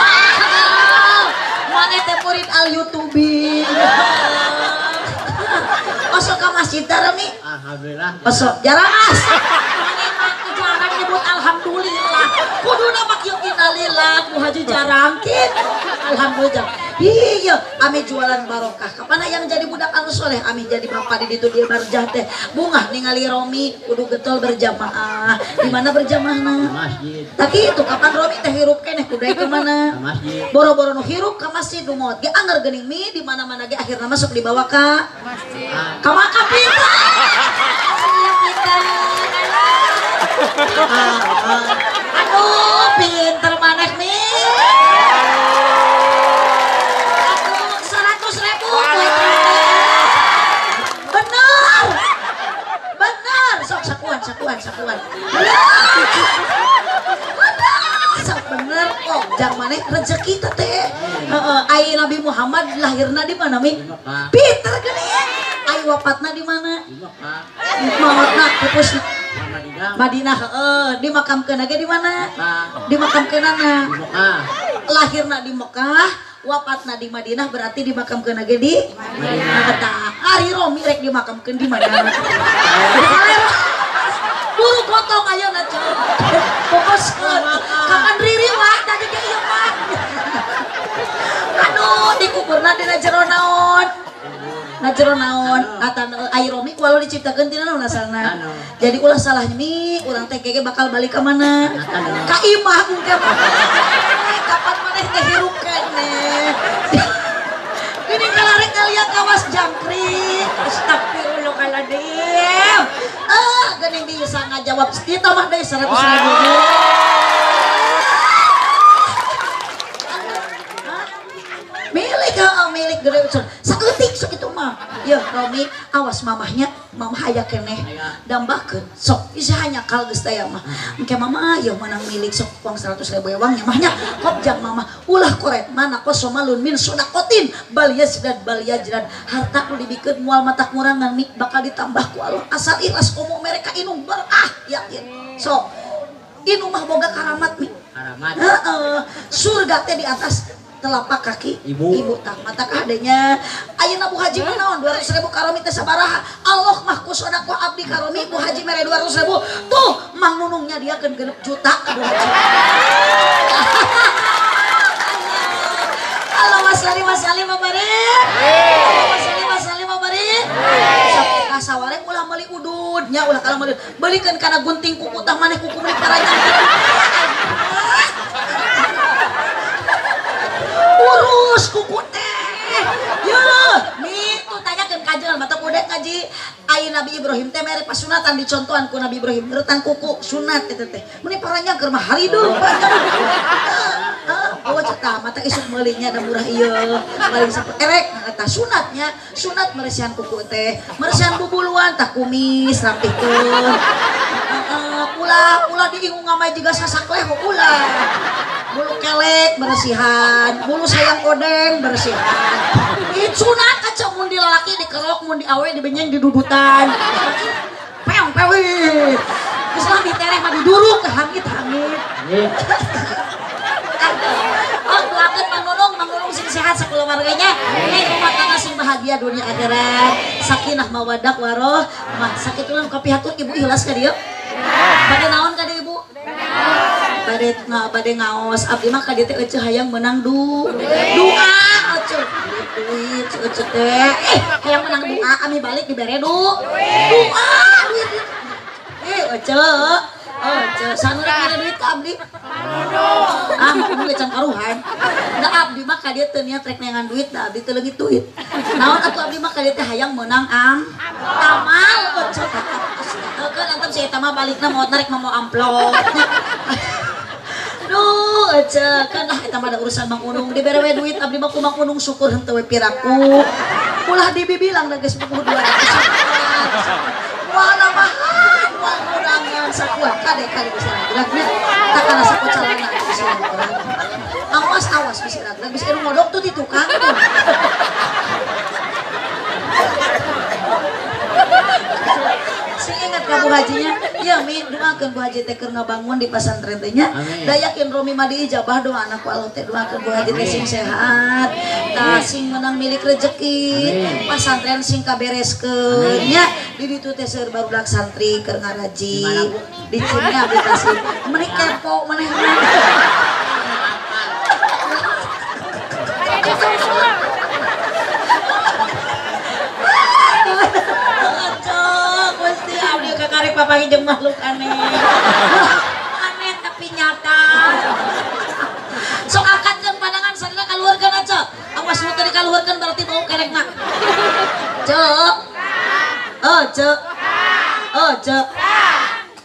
Maneh teh murid al YouTubein. Osok ka masjid teh Romi? Alhamdulillah. Osok jarang as. Maneh mah jarang nyebut alhamdulillah. Kuduna mah kieu innalillah, ku haji jarang kitu. Alhamdulillah. Iya, ame jualan barokah. Kapan hayang jadi budak anu soleh, ame jadi bapak di ditu dia barjah teh. Bungah ningali Romi kudu getol berjamaah. Di mana berjamaahna? Masjid. Tapi itu kapan Romi teh hirup keneh kudu ke mana? Ka masjid. Boro-boro nu hirup ka masjid nu maot ge anger geuning mi di mana-mana ge akhirna masuk dibawa ka masjid. Ka makam pintar. Iya pintar. Aduh, pinter maneh mi. Aduh, 100.000 buat bener. Bener, sok sakuan. Sok bener kok, jang maneh rezeki teh. Heeh, ai Nabi Muhammad lahirna di mana mi? Pinter geuning. Ai wafatna di mana? Di Mekah. Maotna pupusna Madinah. Madinah heeh, dimakamkeun ge di mana? Dimakamkeunana. Di Mekah. Lahirna di Mekah, wafatna di Madinah berarti dimakamkeun ge di Madinah. Tah, ari Romi rek dimakamkeun di mana? Buru potong ayeuna ceu. Fokuskeun. Kapan riri wah tadi ge ieu mah. Aduh, dikuburna dina jero naon? Na jero naon? Atan ai Romi ku Allah diciptakeun tina naon asalna? Jadi ulah salahnya mi, urang teh ge bakal balik ka mana? Ka imah engke mah. Kapan maneh teh hirup keneh. Gini kalarek kalian kawas jangkrik. Astagfirullahaladzim. Ah, geuning bisa ngajawab ditambah deui 100.000. Milik heeh, milik gede ucul. Saeutik sakitu mah. Yeuh Romi, awas mamahnya, mamah aya keneh. Dambakeun sok isi hanya kal geus teh mah. Engke mama yeuh menang milik sok uang 100.000 ewang nya mahnya. Kopjang mama ulah koret mana kosomalun min sodakotin bal yazdad bal yajrad. Harta nu dibikeun moal matak ngurangan mi bakal ditambah ku Allah asal ikhlas komo mereka inung berkah yakin. Sok inung mah boga karamat mi. Karamat. Heeh, surga teh di atas telapak kaki ibu tak mata adanya ayeuna Bu Haji mah naon 200.000 karomi teh sabaraha Allah mah ku sedekah abdi karomi Bu Haji mere 200.000 tuh Mang Nunungnya dia keun 6 juta ka Bu Haji. Allahumma shalli wa sallim wa barik. Allahumma shalli wa sallim wa barik. Sok kasaware ulah meuli udud nya ulah kalau meuli beulikeun kana gunting kuku tah maneh kuku meuli paranyang. Urus kuku teh. Yeuh, mi tuh tanyakeun ka jelema mata kudet ngaji. Ai Nabi Ibrahim teh mere pasunatan dicontohan ku Nabi Ibrahim retan kuku sunat eta teh. Meuni paranjang keur mah harideung paranjang. Heeh, oh cetah mata isuk meulinya da murah ieu. Paling sapu erek eta sunatnya, sunat meresihan kuku teh, meresihan bubuluan tah kumis rapihkeun. Heeh, ulah ulah diingung ngamai jiga sasakleh ulah. Bulu kelek bersihan, bulu sayang odeng bersihan. Ih sunat kaca mun di lalaki dikerok, mun di awe dibenyeng didudutan. Peong pewi. Geus lah ditereh mah diduruk hangit-hangit. Oh doakeun Mang Nunung, Mang Nunung sing sehat sakulawarganya. Hei rumah tangga sing bahagia dunia akhirat. Sakinah mawaddah warohmah. Sakitu lah kapihatur ibu ikhlas ka dieu. Bade naon ka dieu ibu? Bade bade ngaos abdi mah ka dieu teh euceuh hayang meunang doa euceuh duit euceuh teh hayang meunang doa ami balik dibere doa duit euceuh euceuh sanu rek mere duit ka abdi ah mun can karuhan da abdi mah ka dieu teu niat rek neangan duit da abdi teu leungit duit naon atuh abdi mah ka dieu teh hayang meunang amal euceuh keun antam si eta mah balikna maot rek mau amplop. Duh, ece, kan lah eta mah ada urusan Mang Unung dibere we duit abdi mah ku Mang Unung syukur henteu we piraku. Ulah dibibilang da geus buku 200. Moal nambahan, moal ngurangan sakuat kade kade bisa ragragnya. Tak kana saku calana bisa ragrag. Awas awas bisa ragrag, bisa anu ngodok tuh di tukang tuh. Sing ingat ka Bu Hajinya, ya mi doakeun Bu Haji teh keur ngabangun di pasantren teh nya. Da yakin Romi mah diijabah doa anak ku Allah teh doakeun Bu Haji teh sing sehat, tah sing menang milik rezeki, pasantren sing kabereskeun nya. Di ditu teh seueur barudak santri keur ngaraji. Di Cina abdi kasih. Meuni kepo maneh mah. papanggih jeung makhluk aneh. Aneh tapi nyata. Sok angkatkeun pandangan sadaya kaluhurkeun aja. Awas nu teu dikaluhurkeun berarti bau kerekna. Cek. Oh, cek. Oh, cek.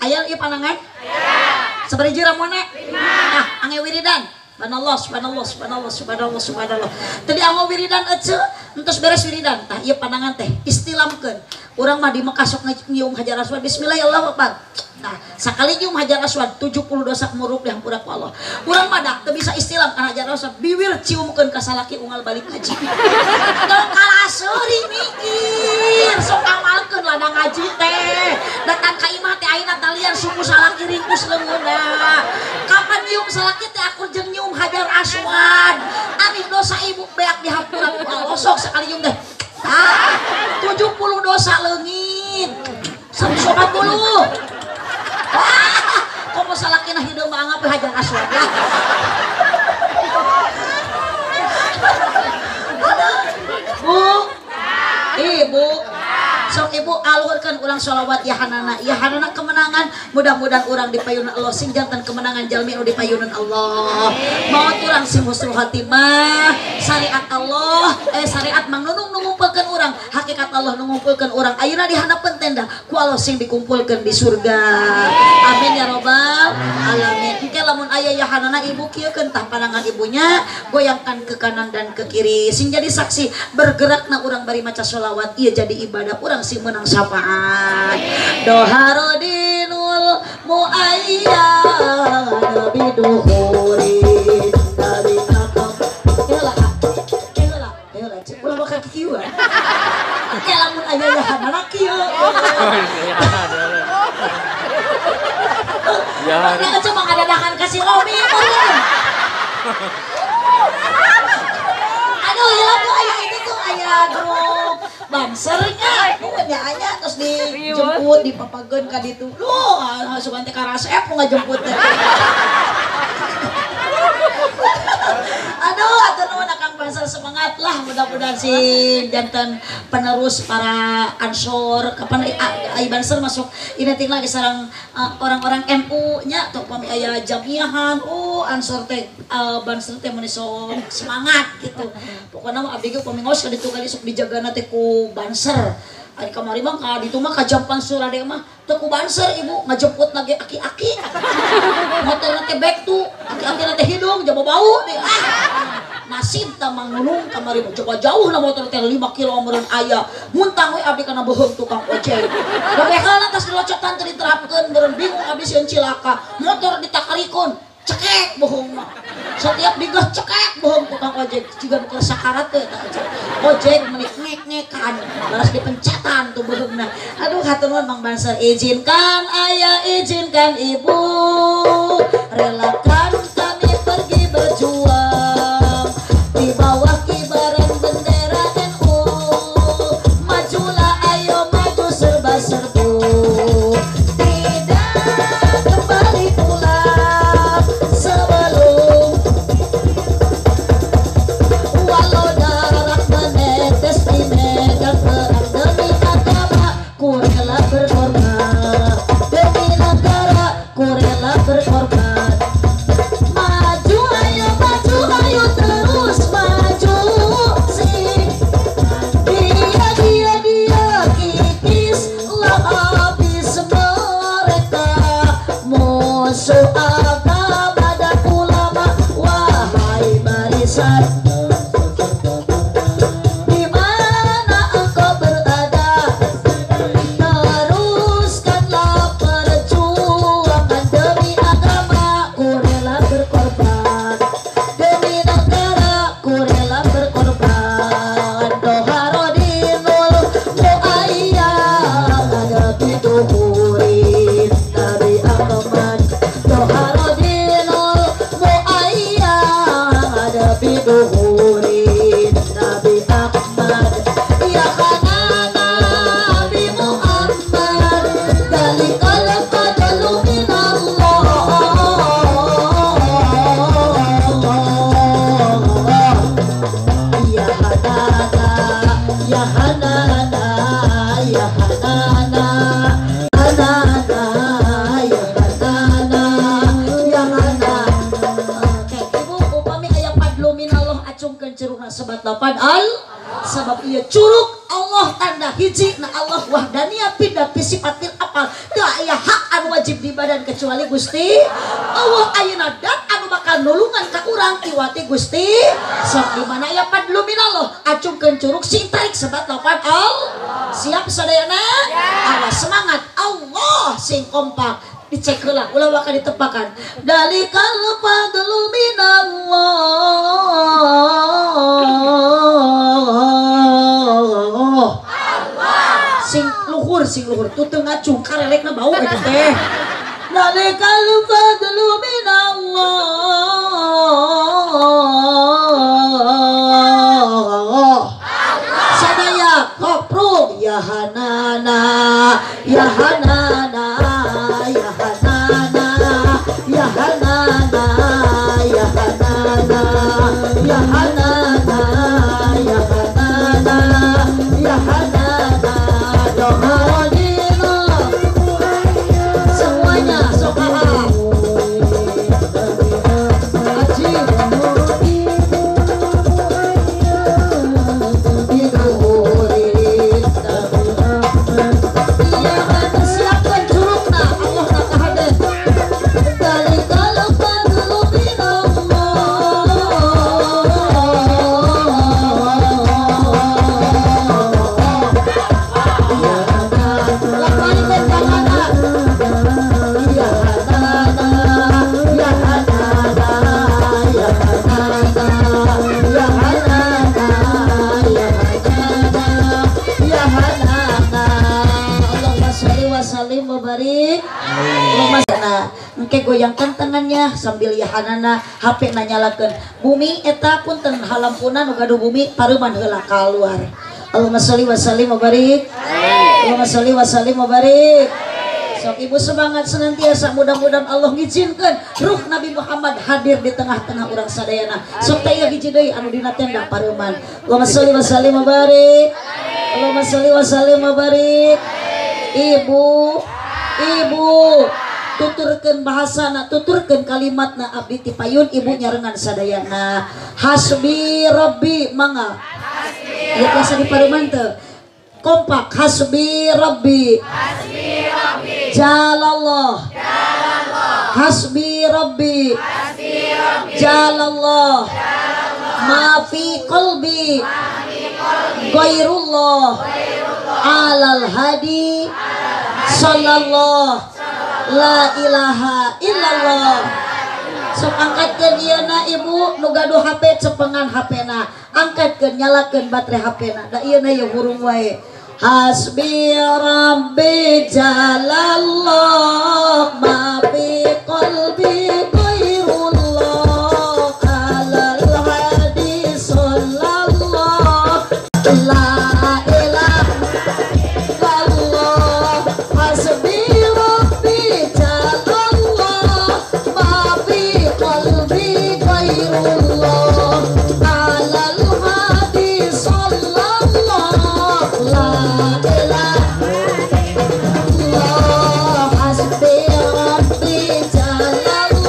Aya ieu pandangan? Aya. Sabaraha ramona? 5. Ah, angge wiridan. Subhanallah, subhanallah, subhanallah, subhanallah, subhanallah. Tadi anggo wiridan ece, entos beres wiridan. Tah ieu pandangan teh istilamkeun. Urang mah di Mekah sok nyium Hajar Aswad. Bismillahirrahmanirrahim. Nah, sakali nyium Hajar Aswad 70 dosa muruk dihampura ku Allah. Urang mah dah teu bisa istilam kana Hajar Aswad. Biwir ciumkeun ka salaki unggal balik ngaji. Tong kalah seuri mikir, sok amalkeun ladang ngaji teh. Datang ka imah teh ayeuna talian suku salaki ringkus leungeunna. Kapan nyium salaki teh akur jeung nyium Hajar Aswad. Amih dosa ibu beak dihampura ku Allah. Sok sakali nyium teh. Ah, 70 dosa leungit. 140. Ah, komo salakina hideung mah anggap Hajar Aswad lah. Bu, ibu, sok ibu aluhurkeun urang sholawat ya hanana, ya hanana kemenangan. Mudah-mudahan urang dipayunan Allah sing jantan kemenangan jalmi nu dipayunan Allah. Maot urang sing husnul khatimah, syariat Allah, syariat mang nunung nu ngumpulkeun urang, hakikat Allah nu ngumpulkeun urang. Ayeuna di handapeun tenda ku Allah sing dikumpulkeun di surga. Amin ya robbal alamin. Engke lamun aya ya hanana ibu kieukeun tah pandangan ibunya, goyangkan ke kanan dan ke kiri sing jadi saksi bergerakna urang bari maca sholawat ieu jadi ibadah urang sing menang syafaat. Doharodinul muayyad biduhuri nabi akam. Heula heula heula ulah bakal kieu. Ke lamun aya ya hanana kieu. Ya. Nya cuma ngadadakan ka si Romi meureun. Aduh, hilap tuh aya itu tuh aya grup bansernya, nya aya terus dijemput dipapageun ka ditu. Duh, sugan teh ka rasep nu ngajemput teh. Aduh, atur nuhun Akang Banser, semangat lah, mudah-mudahan sih jantan penerus para ansor. Kapan ai Banser masuk ini ting lagi sareng orang-orang NU nya tuh pami aya jamiahan, ansor teh Banser teh mun sok semangat gitu. Pokona mah abdi ge pami ngaos ka ditu kali sok dijagana teh ku Banser. Ari kamari mah ka ditu mah ka Jampan Surade mah teu ku Banser ibu ngajemput lagi aki-aki. Motorna teh back tuh, aki-aki teh hidung jaba bau deh. Ah, nasib tah mangunung kamari mah coba jauh na motor teh 5 kilo meureun aya. Muntang we abdi kana beuheung tukang ojek. Gabeheuna tas dilocotan teu diterapkeun meureun bingung abdi sieun cilaka. Motor ditakarikeun, cekek bohong mah. Setiap digas cekek bohong tukang ojek jiga nu keur sakarat teh eta ojek. Ojek meuni ngek-ngekan, balas dipencetan tuh bohongna. Aduh hatur nuhun Mang Banser, izinkan ayah, izinkan ibu, relakan kami pergi berjuang di bawah kibaran bendera NU. Majulah ayo maju serba serbu, tidak kembali pulang sebelum walau darah menetes di medan perang. Demi agama ku rela berkorban, demi negara ku rela berkorban. Maju ayo maju ayo terus maju sih. Dia dia dia kikislah habis mereka, musuh agama dan ulama. Wahai barisan di mana engkau berada, teruskanlah perjuangan demi agama ku rela berkorban, demi negara ku rela berkorban. Doharodinul muayyad biduhurin Nabi Ahmad. Doharodinul muayyad biduhurin sebat lapan al sabab ieu curug Allah tanda hiji na Allah wahdaniyah pindah sifatil apal teu aya hak anu wajib di badan kecuali Gusti Allah ayeuna dat anu bakal nulungan ka urang iwati Gusti sok di mana aya fadlu minallah acungkeun curug sing tarik sebat lapan al siap sadayana awas semangat Allah sing kompak dicek heula ulah waka ditepakan dalikal fadlu minallah sing luhur tuh ngacung karelekna bau eta teh dalikal fadlu minallah sadaya koprung ya hanana ya hanana ya hanana ya hanana ya hanana ya hanana ya hanana ya hanana semuanya sok engke goyangkan tangannya sambil yahanana HP nanyalakeun bumi eta punten halampunan nu gaduh bumi paruman heula kaluar. Allahumma sholli wa sallim wa barik. Allahumma sholli wa sallim wa barik. Sok ibu semangat senantiasa mudah-mudahan Allah ngizinkeun ruh Nabi Muhammad hadir di tengah-tengah urang sadayana. Sok teh ieu hiji deui anu dina tenda paruman. Allahumma sholli wa sallim wa barik. Allahumma sholli wa sallim wa barik. Ibu, ibu tuturkeun bahasana, tuturkeun kalimatna abdi ti payun ibu nyarengan sadayana. Hasbi rabbi mangga. Ieu biasa di paruman teu. Kompak hasbi rabbi. Hasbi rabbi. Jalallah. Jalallah. Hasbi rabbi. Hasbi rabbi. Jalallah. Jalallah. Ma fi qalbi. Ma fi qalbi. Ghairullah. Ghairullah. Alal hadi. Sallallahu la ilaha illallah. Sok angkatkeun ieu na ibu nu gaduh HP cepengan HP-na, angkatkeun nyalakeun baterai HP-na. Da ieu na ye hurung wae. Hasbi rabbi jalallah ma fi qalbi ghairullah alal hadi sallallahu la ilaha illallah. Hasbi rabbi jalallah ma fi qalbi ghairullah alal hadi sallallahu la ilaha illallah. Hasbi rabbi jalallah.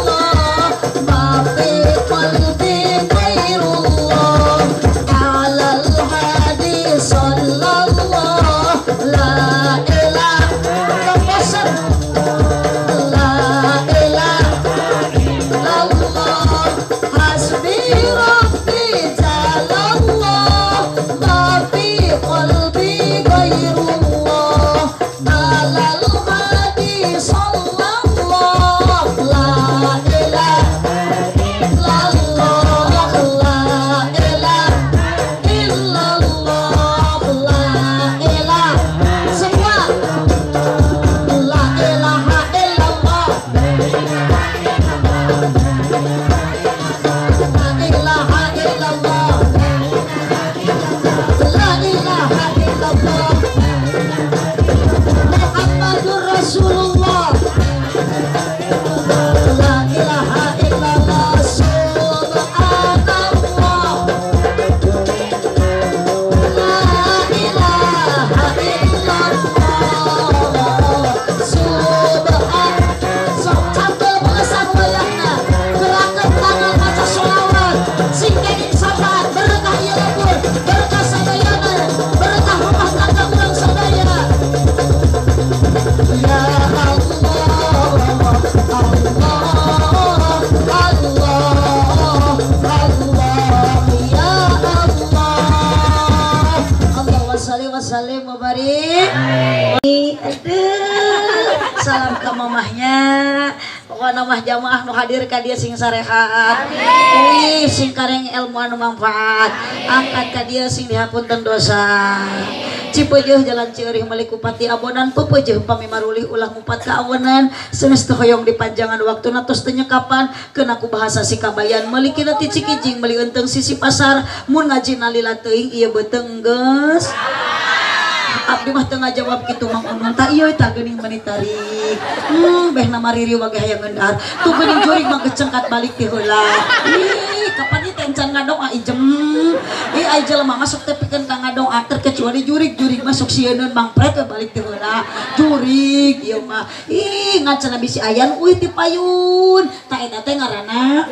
mah jamaah nu hadir ka dieu sing sarehat. Amin. Sing kareng ilmu anu manfaat. Angkat ka dieu sing dihapunten dosa. Cipeujeuh jalan Ciurih meuli kupati abonan pepeujeuh pami marulih ulah ngumpat ka awenan sanes teu hoyong dipanjangan waktuna tos teu nyekapan keuna ku bahasa si kabayan meuli kina ti Cikijing meuli eunteng sisi pasar mun ngaji nalila teuing ieu beuteung geus abdi mah teu ngajawab kitu Mang Unun tah ieu tah geuning meuni tarik behna maririu bage hayang ngeundar tuh geuning jurig mah gecengkat balik ti heula ih kapan ieu teh encan ngadoa ijem ih ai jelema masuk teh pikeun ka ngadoa terkecuali jurig-jurig masuk sieun mangpret we balik ti heula jurig ieu mah ih ngacan bisi ayan euy ti payun tah eta teh ngaranna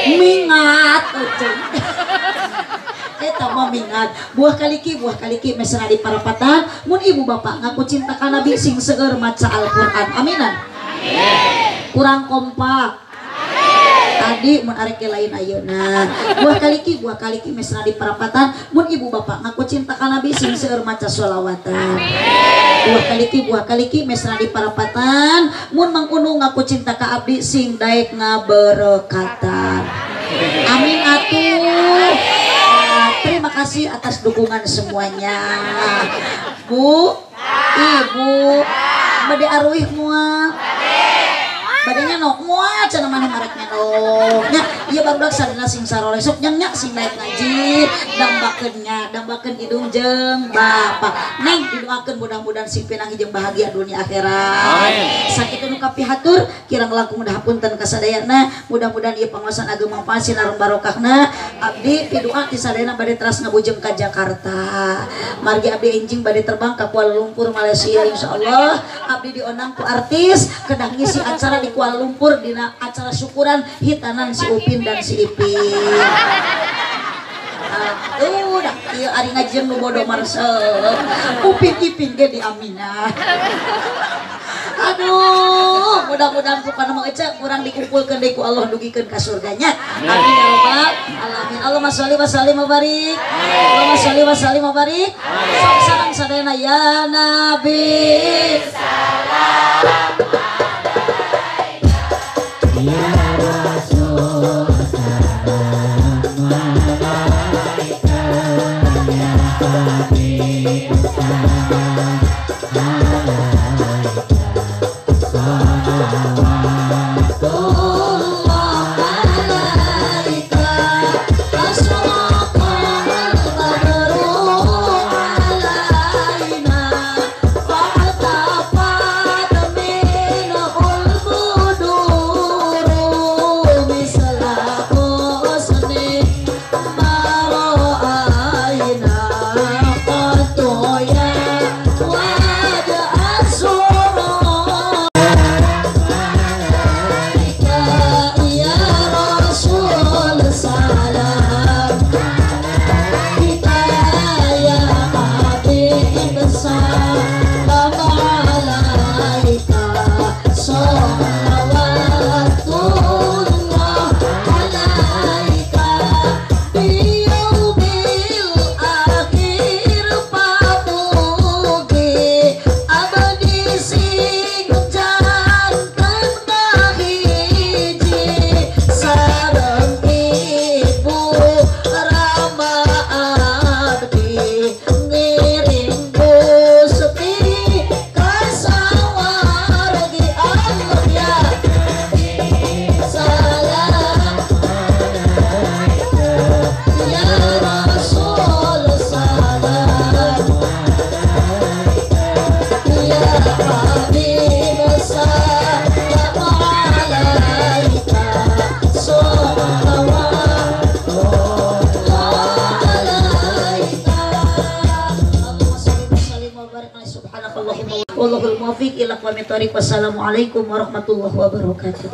mingat euceung eta mah mingat buah kaliki mesra di parapatan mun ibu bapak ngaku cinta ka nabi sing seueur maca Al-Qur'an aminan amin kurang kompak amin tadi mun arek lain ayeuna buah kaliki mesra di parapatan mun ibu bapak ngaku cinta ka nabi sing seueur maca sholawatan amin buah kaliki mesra di parapatan mun Mang Unu ngaku cinta ka abdi sing daek ngaberkatan amin atuh. Terima kasih atas dukungan semuanya. Bu, Ibu, bade aruih moal. Bade nyenok moal cenah maneh marek nyenok. Nya, ieu barudak sadina sing saroleh sok nya nya sing naik ngaji, dambakeun nya, dambakeun hidung jeung bapak. Neng didoakeun mudah-mudahan sing pinanggih jeung bahagia dunia akhirat. Amin. Sakitu nu kapihatur kirang langkung dahapunten ka sadayana, mudah-mudahan ieu pangaosan ageng manfaat sinareng barokahna. Abdi pidoa ti sadayana bade teras ngabujeng ka Jakarta. Margi abdi enjing bade terbang ka Kuala Lumpur Malaysia insyaallah. Abdi dionang ku artis kedah ngisi acara di Kuala Lumpur dina acara syukuran hitanan si Upin dan si Ipin. Atuh dah ieu ari ngajieun nu bodoh maresep. Upin Ipin ge di Aminah. Aduh, mudah-mudahan ku kana mah ece kurang dikumpulkeun deui ku Allah dugikeun ka surganya. Amin ya rabbal alamin. Allahumma sholli wa sallim wa barik. Allahumma sholli wa sallim wa barik. Sok sareng sadayana ya Nabi. Salam ya Rasul salam alaika ya Habib salam alaika salawatullah alaika asraqal badru alaina fa'tafat minhul buduru misla husni ma ra'ayna qad ya wad asura ya Rasul salam kita ya Habib salam alaika sholawatullah alaika bi yaumil akhir pamugi abdi sing janten kahiji sareng ibu Rama abdi ngiring Gusti ka sawargi Allah ya salam ya Rasul salam ya Habib salam alaika sholawatullah alaika. Allahumma sholli wa sallim wa barik alaihi subhanakallahumma wallahul muwaffiq ila aqwamit thoriq. Wassalamualaikum warahmatullahi wabarakatuh.